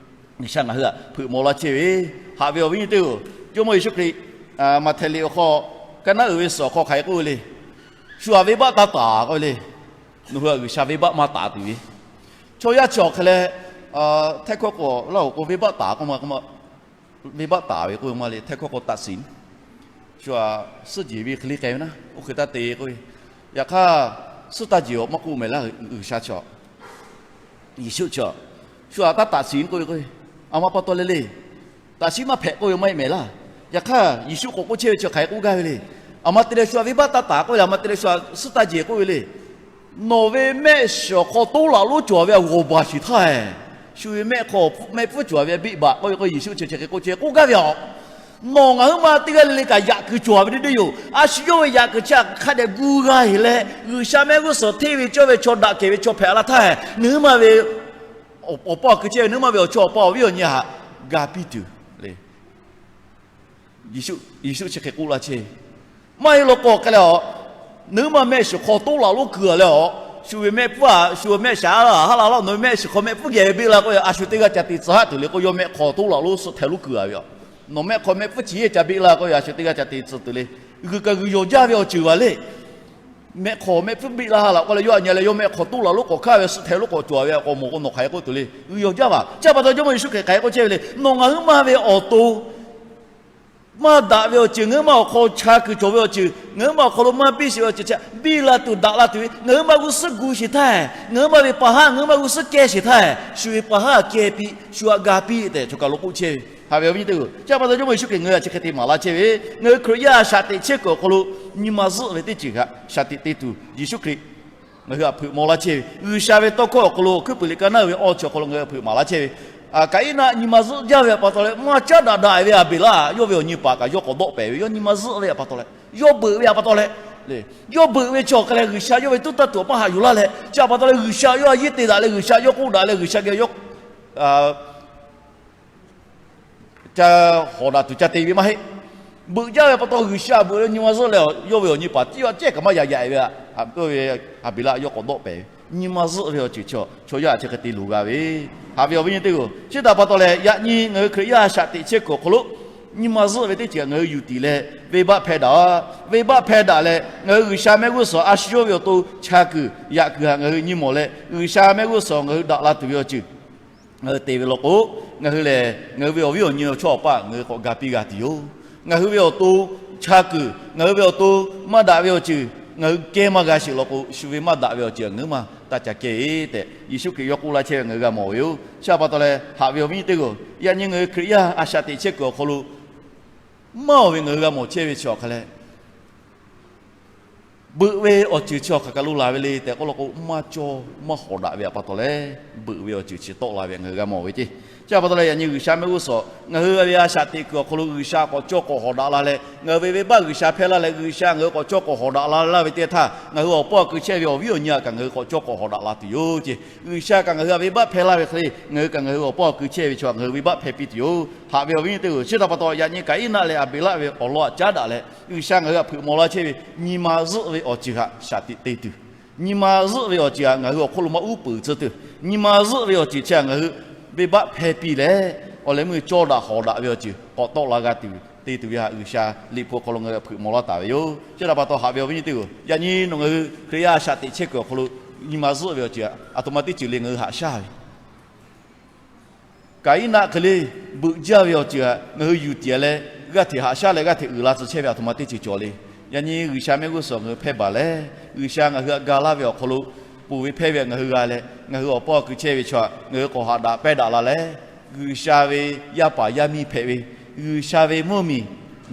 G'uiˬsha ngaˬ hui htaꞈ hpeuꞈ maw laˇ chehˇ ve. Haꞈ ve awˬ viˉ nyi teˇ-oˬ, Jawˇmawˇ Yeˍsuˆ Hkriꞈ Maꞈhtehˍ liꞈ awˬ hk'aw, kaˇ naˉ uiˍ ve suhˍ awˬ hk'aw hk'aˬ hk'e k'oˆ ve le. Shu htaꞈ venˇbaˆ taˇ taˍ k'oˆ ve le. Nawˬ hui htaꞈ G'uiˬsha venˇbaˆ maˇ taˍ tuˬ ve, chaw yaˇ chi awˬ hk'e leh, htaiˇ hkawˇ k'o laˇ-oˬ k'o venˇbaˆ taˍ k'oˆ ma, venˇbaˆ taˍ ve k'oˆ ve maˇ le, htaiˇ hkawˇ k'o ตัดสิน. Shu htaꞈ suhˉ jeˬ ve hk'e le k'ai ve naˉ, oˇ hk'e taˇ te k'oˆ ve. Yaꞈ hk'aˇ, suhˉ taˇ jeˬ-oˬ maˇ k'oˆ mehˍ laˇ G'uiˬsha chi. Yeˍsuˆ chi shu htaꞈ taˇ ตัดสิน k'oˆ ve k'o, a ma pa taw leh le, ตัดสิน maˇ hpehꞈ k'oˆ ve maˇ heˆ mehˍ laˇ. Yaꞈ hk'aˇ, Yeˍsuˆ k'awꞈ k'oˆ chehˇ ve chi hk'aˬ hk'e k'oˆ gaˇ ve le. A ma te leh shu htaꞈ venˇbaˆ taˇ taˍ k'oˆ ve le, a ma te leh shu htaꞈ suhˉ taˇ jeˬ k'oˆ ve le. Nawˬ ve mehˆ shiˍ awˬ hk'aw toˉ laꞈ lonˉ cawˬ ve htaꞈ g'awˬ baˬ sheˍ htaˇ, shu ve mehˆ hk'aw mehˆ hpfuhˇ cawˬ ve htaꞈ beˆ baˬ k'oˆ ve k'o, Yeˍsuˆ chi chi hk'e k'oˆ chehˇ k'oˆ gaˇ ve a. Nawˬ ngaˬ huiˉ ma teˇ g'aˇ le le kaꞈ yaꞈ kuiˬ cawˬ ve teˇ deˇ yoˬ. A shu yawˇ ve yaꞈ kuiˬ chi hk'a dehꞈ gu g'a heˍ leh, G'uiˬsha mehˆ g'uˇ suhˍ hteˇ ve cawˇ ve chaw, daꞈ kehˬ ve chaw hpehꞈ la htaˇ, nawˬ huiˉ ma ve awˬ pa awˬ kui chehˇ ve nawˬ huiˉ ma ve awˬ chawˇ awˬ pa awˬ viˉ awˬ nyi htaꞈ ga piˇ tuˬ le. Yeˍsuˆ chi hk'e k'oˆ laˇ chehˇ. Maˇ heˆ law k'o hk'e leh a, nawˬ huiˉ ma mehˆ shiˍ hk'aw toˉ laꞈ lonˉ kuiˬ-a leh a, shu ve mehˆ hpfuhˇ a, shu ve mehˆ shaˍ a laˇ, haˉ la laˇ, nawˬ ve mehˆ shiˍ hk'aw mehˆ hpfuhˇ geh ve beˆ la k'o, a shu teˇ g'aˇ ca te tcuh haˆ tuˬ le k'o, yawˇ mehˆ hk'aw toˉ laꞈ lonˉ suhˆ hteh lonˉ kuiˬ-a ve a. Nawˬ mehˆ hk'aw mehˆ hpfuhˇ chi yehˇ ca beˆ la k'o, a shu teˇ g'aˇ ca te tcuh tuˬ le. G'uiˬ kaꞈ g'uiˬ yawˬ jaˇ ve awˬ ceuˬ vaˬ le. mehˆ hk'aw mehˆ hpfuhˇ biˆ laˇ ha laꞈ k'oˆ leh, yawˇ aꞈ nyi leh yawˇ mehˆ hk'aw toˇ laˬ lonˉ k'awꞈ hkaˇ ve suhˆ htehˍ lonˉ k'awꞈ cawˬ ve k'awꞈ mawˬ k'o, nawˬ hk'aˬ hk'e k'oˆ tuˬ le. G'uiˬ yawˬ jaˇ vaˬ. Chi pa taw Jawˇmawˇ Yeˍsuˆ Hkriꞈ hk'aˬ hk'e k'oˆ chehˇ ve le, nawˬ ngaˬ hui maˇ ve awˬ to maˇ daꞈ ve awˬ ceuˬ, ngaˬ hui maˇ awˬ hk'aw chaˇ kuiˬ cawˬ ve awˬ ceuˬ, ngaˬ hui maˇ awˬ hk'aw lo maˇ biˇ sheˍ ve awˬ ceuˬ chi biˇ la tuˬ daꞈ la tuˬ ve, ngaˬ hui maˇ g'uˇ suhˉ gu sheˍ htaˇ, ngaˬ hui maˇ ve paˍ haˉ ngaˬ hui maˇ g'uˇ suhˉ kehˇ sheˍ htaˇ, shu ve paˍ haˉ kehˇ piˇ, shu htaꞈ ga piˇ tehꞈ choˬ kaˬ lo k'oˆ chehˇ ve. Haꞈ ve awˬ viˉ nyi teˇ-oˬ, chi pa taw Jawˇmawˇ Yeˍsuˆ Hkriꞈ ngaˬ hui htaꞈ chi hk'e te maˍ laˇ chehˇ ve, ngaˬ hui Hkriꞈ yaˇ a shaꞈ teꞈ chehˇ kuiˬ awˬ hk'aw lo nyi ma zuhˆ ve teˇ ceuˬ htaꞈ shaˍ tiꞈ te tuˬ Yeˍsuˆ Hkriꞈ ngaˬ hui htaꞈ hpeuꞈ maw laˇ chehˇ ve. G'uiˬsha ve tawˇ hkawˇ awˬ hk'aw lo hkuiˉ puiˍ liꞈ ka naˉ ve awˇ chi awˬ hk'aw lo ngaˬ hui hpeuꞈ maˍ laˇ chehˇ ve, Kaˍiˉnaˆ nyi ma zuhˆ jaˇ ve pa taw leh, maˇ caˉ daꞈ daꞈ ve Aˍbeˍlaˆ yawˇ ve awˬ nyi paˍ kaꞈ yawˇ k'awꞈ dawˆ pehˍ ve, yawˇ nyi ma zuhˆ ve pa taw leh, yawˇ beuꞈ ve pa taw leh, yawˇ beuꞈ ve chi awˬ hk'a leh G'uiˬsha yawˇ ve tuˉ taˇ tuˬ awˬ paˇ haꞈ yuˬ laˇ leh, chi pa taw leh G'uiˬsha yawˇ a yeˇ te daꞈ leh G'uiˬsha yawˇ k'oˆ daꞈ leh G'uiˬsha geh yawˇ ca hawˍ daꞈ tuˬ ca te ve maˇ heˆ. Beuꞈ jaˇ ve pa taw G'uiˬsha beuꞈ leh nyi ma zuhˆ leh, yawˇ ve awˬ nyi paˍ tiˉ yawˇ cehˇ kaꞈ maˇ yaꞈ yaꞈ ve, Aˍbeˍlaˆ yawˇ k'awꞈ dawˆ pehˍ ve, nyi ma zuhˆ ve awˬ ceuˬ chi chaw yaˇ chi hk'e te loˍ g'a ve. Haꞈ ve awˬ viˉ nyi teˇ-oˬ, chi htaꞈ pa taw leh yaꞈ nyi ngaˬ hui Hkriꞈ yaˇ a shaꞈ teꞈ chehˇ kuiˬ awˬ hk'aw lo nyi ma zuhˆ ve teˇ ceuˬ ngaˬ hui yuˬ tiˍ leh venˇbaˆ hpehˇ daꞈ, venˇbaˆ hpehˇ daꞈ leh ngaˬ hui G'uiˬsha mehˆ g'uˇ suhˍ a shu yawˇ ve awˬ to chaˇ kuiˬ yaꞈ kuiˬ htaꞈ ngaˬ hui nyi mawˬ leh G'uiˬsha mehˆ g'uˇ suhˍ ngaˬ hui daꞈ la tuˬ ve awˬ ceuˬ ngaˬ hui te ve law k'o, ngaˬ hui lehˬ ngaˬ hui ve awˬ viˉ awˬ nyi awˬ chawˇ awˬ paˆ ngaˬ hui k'awꞈ ga piˇ g'a tuˬ yoˬ. Ngaˬ hui ve awˬ to chaˇ kuiˬ, ngaˬ hui ve awˬ to maˇ daꞈ ve awˬ ceuˬ ngaˬ hui kehˇ maˇ g'a sheˍ law k'o, shu ve maˇ daꞈ ve awˬ ceuˬ ngaˬ hui maˇ taˇ ca kehˇ e tehꞈ Yeˍsuˆ Hkriꞈ yawˇ k'oˆ laˇ chehˇ ve ngaˬ hui g'a mawˬ ve yoˬ. Chi pa taw leh haꞈ ve awˬ viˉ nyi teˇ-oˬ, yaꞈ nyi ngaˬ hui Hkriꞈ yaˇ a shaꞈ teꞈ chehˇ kuiˬ awˬ hk'aw lo maˇ oˬ ve ngaˬ hui g'a mawˬ chehˇ ve chi awˬ hk'a leh, beuꞈ ve awˬ ceuˬ chi awˬ hk'aˬ kaˬ lo laˬ ve le tehꞈ k'oˆ law k'o, maˇ cawˇ maˇ hawˍ daꞈ ve pa taw leh, beuꞈ ve awˬ ceuˬ chi tawˆ la ve ngaˬ hui g'a mawˬ ve ceˇ. Chi pa taw leh yaꞈ nyi G'uiˬsha mehˆ g'uˇ suhˍ ngaˬ hui ve a shaꞈ teꞈ kuiˬ awˬ hk'aw lo G'uiˬsha k'awꞈ cawˇ k'awꞈ hawˍ daꞈ la leh, ngaˬ hui ve venˇbaˆ G'uiˬsha hpehˇ laˇ leh G'uiˬsha ngaˬ hui k'awꞈ cawˇ k'awꞈ hawˍ daꞈ la laˇ ve teˇ htaˇ, ngaˬ hui awˬ paˇ awˬ kui chehˇ ve awˬ viˉ awˬ nyi htaꞈ kaꞈ ngaˬ hui k'awꞈ cawˇ k'awꞈ hawˍ daꞈ la tuˬ yoˬ ceˇ. G'uiˬsha kaꞈ ngaˬ hui htaꞈ venˇbaˆ hpehˇ laˇ ve hk'e le, ngaˬ hui kaꞈ ngaˬ hui awˬ paˇ awˬ kui chehˇ ve chaw htaꞈ ngaˬ hui venˇbaˆ hpehˇ piˇ tuˬ yoˬ. Haꞈ ve awˬ viˉ nyi teˇ-oˬ, chi htaꞈ pa taw yaꞈ nyi Kaˍiˉnaˆ leh Aˍbeˍlaˆ ve awˬ lawn htaꞈ caˉ daꞈ leh, G'uiˬsha ngaˬ hui htaꞈ hpeuꞈ maw laˇ chehˇ ve nyi ma zuhˆ ve awˬ ceuˬ htaꞈ shaˍ tiꞈ te tuˬ, nyi ma zuhˆ ve awˬ ceuˬ htaꞈ ngaˬ hui awˬ hk'oˆ lo maˇ uˉ peunˍ tcuh tuˬ, nyi ma zuhˆ ve awˬ ceuˬ chi htaꞈ ngaˬ hui venˇbaˆ hpehˇ piˇ leh, awˬ leh meuˇ cawˇ daꞈ hawˍ daꞈ ve awˬ ceuˬ k'awꞈ tawˆ la g'a tuˬ te tuˬ ve htaꞈ G'uiˬsha Liꞈ hpu awˬ hk'aw lo ngaˬ hui htaꞈ hpeuꞈ maw laˇ taˍ ve yoˬ. Chi htaꞈ pa taw haꞈ ve awˬ viˉ nyi teˇ-oˬ, yaꞈ nyi nawˬ ngaˬ hui Hkriꞈ yaˇ a shaꞈ teꞈ chehˇ kuiˬ awˬ hk'aw lo nyi ma zuhˆ ve awˬ ceuˬ htaꞈ aˬ htoꞈ ma teˇ ceuˬ le ngaˬ hui haꞈ shaˉ ve Kaˍiˉnaˆ hk'e le beuꞈ jaˇ ve awˬ ceuˬ htaꞈ ngaˬ hui yuˬ tiˍ leh, g'aˇ hteꞈ haꞈ shaˉ leh g'aˇ hteꞈ uiˍ la tcuh chehˇ ve aˬ htoꞈ ma teˇ ceuˬ cawˬ le. Yaꞈ nyi G'uiˬsha mehˆ g'uˇ suhˍ ngaˬ hui hpehˇ baˬ leh, G'uiˬsha ngaˬ hui htaꞈ ga laˇ ve awˬ hk'aw lo ponˬ ve hpehˇ ve htaꞈ ngaˬ hui g'a leh, ngaˬ hui awˬ paˇ awˬ kui chehˇ ve chaw htaꞈ ngaˬ hui k'awꞈ haꞈ daꞈ pehˇ daꞈ la leh, G'uiˬsha ve yaˇ paˍ yaˇ miˇ hpehꞈ ve, G'uiˬsha ve mvuhˇmiˬ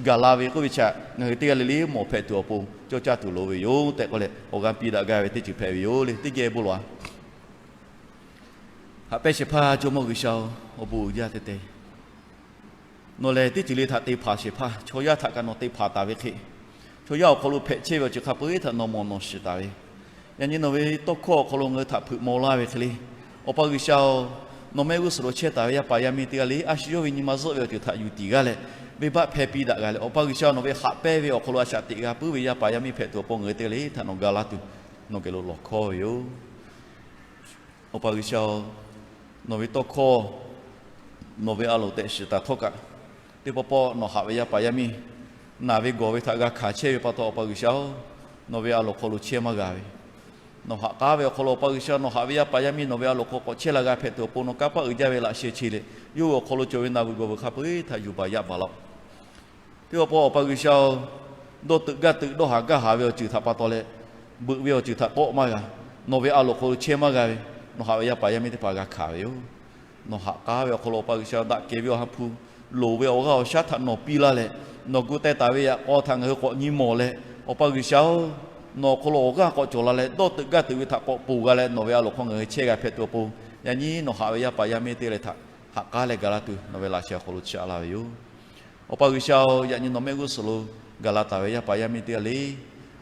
gaˬ la ve k'oˆ ve chi htaꞈ ngaˬ hui teˇ g'aˇ le le mawˬ hpehꞈ tuˬ awˬ pon cawˇ caˇ tuˬ loˍ ve yoˬ tehꞈ k'oˆ leh awˬ g'aˇ piˇ daꞈ gaˇ ve teˇ ceuˬ hpehꞈ ve yoˬ le. Teˇ geh bon lawˬ-a. Haꞈ pehnˇ shehˍ hpaˇ Jawˇmawˇ G'uiˬsha-oˬ, awˬ bon uiˍ jaˇ te te. Nawˬ lehˬ teˇ ceuˬ le htaꞈ te hpanˍ shehˍ hpaˇ, chaw yaˇ htaꞈ kaꞈ nawˬ te hpanˍ taˍ ve hk'e, chaw yaˇ awˬ hk'aw lo hpehꞈ chehˇ ve awˬ ceuˬ hk'a peu-eˬ htaꞈ nawˬ mawˬ nawˬ shiˍ taˍ ve, yaꞈ nyi nawˬ ve tawˇ hkawˇ awˬ hk'aw lo ngaˬ hui htaꞈ hpeuꞈ maw laˇ ve hk'e le, Awˬ pa G'uiˬsha-oˬ, nawˬ mehˆ g'uˇ suhˍ lo chehˇ taˍ ve yaˇ paˍ yaˇ miˇ teˇ g'aˇ le a shu yawˇ ve nyi ma zuhˆ ve awˬ ceuˬ htaꞈ yuˬ tiˍ g'aˇ leh, venˇbaˆ hpehˇ piˇ daꞈ g'a leh, Awˬ pa G'uiˬsha nawˬ ve haꞈ pehnˇ ve awˬ hk'aw lo a shaꞈ teꞈ g'a puiˉ ve yaˇ paˍ yaˇ miˇ hpehꞈ tuˬ awˬ pon ngaˬ hui teˇ g'aˇ le htaꞈ nawˬ ga laˇ tuˬ nawˬ geh lo lawˬ hkawˇ ve yoˬ. Awˬ pa G'uiˬsha-oˬ, nawˬ ve tawˇ hkawˇ nawˬ ve a loˍ tehꞈ shiˍ taˍ htawˇ kaꞈ, teˇ pawˆ pawˆ nawˬ haꞈ ve yaˇ paˍ yaˇ miˇ naˬ ve gawˬ ve htaꞈ g'a hkanˍ chehˇ ve pa taw, Awˬ pa G'uiˬsha-oˬ, nawˬ ve a loˍ hk'aw lo chehˇ maˇ g'a ve, nawˬ haꞈ k'aˉ ve awˬ hk'aw lo Awˬ pa G'uiˬsha nawˬ haꞈ ve yaˇ paˍ yaˇ miˇ nawˬ ve a loˍ hk'aw k'awꞈ chehˇ la g'a hpehꞈ tuˬ awˬ pon nawˬ kanˇ paˆ uiˍ jaˇ ve laꞈ sheh che leh, yawˇ hui awˬ hk'aw lo cawˬ ve naˬ vuiˬ gawˬ vuiˬ hk'a peu-eˬ htaꞈ yuˬ baˬ yaꞈ baˬ laˇ-oˆ. Teˇ pawˆ pawˆ Awˬ pa G'uiˬsha-oˬ, dawˇ teuꞈ gaˇ teuꞈ dawˇ haˍ gaˇ haˍ ve awˬ ceuˬ htaꞈ pa taw leh, beuꞈ ve awˬ ceuˬ htaꞈ kawˆ maˇ g'a, nawˬ ve a loˍ hk'aw lo chehˇ maˇ g'a ve, nawˬ haꞈ ve yaˇ paˍ yaˇ miˇ teˇ hpaˍ g'a hkanˍ ve yoˬ. Nawˬ haꞈ k'aˉ ve awˬ hk'aw lo Awˬ pa G'uiˬsha daꞈ kehˬ ve awˬ ha hpu loˍ ve awˬ g'aˇ awˬ shaˉ htaꞈ nawˬ piˇ laˇ leh, nawˬ gu teh taˍ ve yaꞈ k'aw htaꞈ ngaˬ hui k'awꞈ nyi mawˬ leh, Awˬ pa G'uiˬsha-oˬ, nawˬ awˬ hk'aw lo awˬ g'aˇ k'awꞈ cawˬ la leh dawˇ teuꞈ gaˇ teuꞈ ve htaꞈ k'awꞈ ponˬ g'a leh nawˬ ve a loˍ hk'aw ngaˬ hui chehˇ g'a hpehꞈ tuˬ awˬ pon, yaꞈ nyi nawˬ haꞈ ve yaˇ paˍ yaˇ miˇ teˇ g'aˇ le htaꞈ haꞈ k'aˉ leh ga laˇ tuˬ nawˬ ve laꞈ sheh awˬ hk'aw lo chiˇ aꞈ laˇ ve yoˬ. Awˬ pa G'uiˬsha-oˬ, yaꞈ nyi nawˬ mehˆ g'uˇ suhˍ lo gaˬ la taˍ ve yaˇ paˍ yaˇ miˇ teˇ g'aˇ le,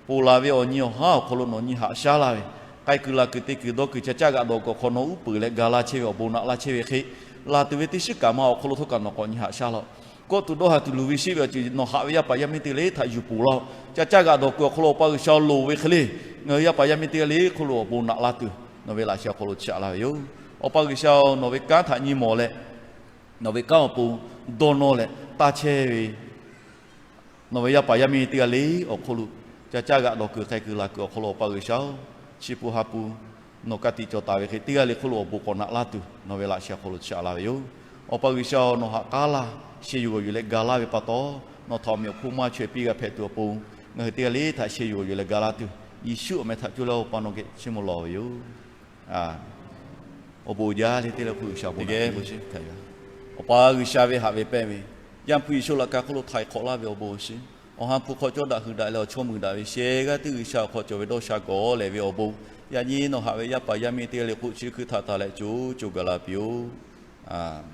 ponˬ laˬ ve awˬ nyi awˬ haˉ awˬ hk'aw lo nawˬ nyi haꞈ shaˉ laˇ ve, k'ai kuiˬ laˬ kuiˬ te kuiˬ dawˇ kuiˬ ca caˇ g'aꞈ dawˬ kuiˬ awˬ hk'aw nawˬ uˉ peunˍ leh ga laˇ chehˇ ve awˬ bon naꞈ laˇ chehˇ ve hk'e, laˬ tuˬ ve teˇ shiˉ kaꞈ ma awˬ hk'aw lo htawˇ kaꞈ nawˬ k'awꞈ nyi haꞈ shaˉ laˇ-oˆ. Kawˆ tuˬ dawˇ haˍ tuˬ luˬ ve sheˆ ve awˬ ceuˬ nawˬ haꞈ ve yaˇ paˍ yaˇ miˇ teˇ g'aˇ le htaꞈ yuˬ ponˬ laˇ-oˆ. Ca caˇ g'aꞈ dawˬ kuiˬ awˬ hk'aw lo Awˬ pa G'uiˬsha loˍ ve hk'e le, ngaˬ hui yaˇ paˍ yaˇ miˇ teˇ g'aˇ le hk'oˆ lo awˬ bon naꞈ laˇ tuˬ nawˬ ve laꞈ sheh awˬ hk'aw lo chiˇ aꞈ laˇ ve yoˬ. Awˬ pa G'uiˬsha-oˬ, nawˬ ve kanˉ htaꞈ nyi mawˬ leh, nawˬ ve kanˉ awˬ pon dawˇ nawˇ leh taˇ chehˇ ve nawˬ ve yaˇ paˍ yaˇ miˇ teˇ g'aˇ le awˬ hk'aw lo, ca caˇ g'aꞈ dawˬ kuiˬ k'ai kuiˬ laˬ kuiˬ awˬ hk'aw lo Awˬ pa G'uiˬsha-oˬ, chi pun ha pun nawˬ ka tiꞈ cawˬ taˍ ve hk'e teˇ g'aˇ le hk'oˆ lo awˬ bon k'awꞈ naꞈ laˇ tuˬ nawˬ ve laꞈ sheh awˬ hk'aw lo chaꞈ la ve yoˬ. Awˬ pa G'uiˬsha-oˬ, nawˬ haꞈ k'aˉ laˇ, sheh yuˬ g'awˬ yuˬ leh ga laˇ ve pa taw, nawˬ htaꞈ awˬ meꞈ awˬ hponˇ maˇ chaweh piˇ g'a hpehꞈ tuˬ awˬ pon, ngaˬ hui teˇ g'aˇ le htaꞈ sheh yuˬ g'awˬ yuˬ leh ga laˇ tuˬ, Yeˍsuˆ awˬ meh htaꞈ coˇ leh Awˬ pa nawˬ geh chiˇ mvuh lawˬ ve yoˬ. Awˬ bon uiˍ jaˇ le teˇ g'aˇ le hk'oˆ G'uiˬsha bon geh. Awˬ pa G'uiˬsha ve haꞈ ve pehnˇ ve, Yaˇ hpu Yeˍsuˆ laꞈ ka hk'oˆ lo htaiˍ hk'awꞈ laˇ ve awˬ bon awˬ shiˍ, awˬ ha hpu hk'aw cawˇ daꞈ hui daꞈ leh awˬ chawˇ muiˬ daꞈ ve sheh g'aˇ tiˉ G'uiˬsha awˬ hk'aw cawˬ ve dawˇ sha gawˬ lehˬ ve awˬ bon, yaꞈ nyi nawˬ haꞈ ve yaˇ paˍ yaˇ miˇ teˇ g'aˇ le hk'oˆ chi hkui htaꞈ taˍ leh co co gaˬ la piˇ-oˆ. A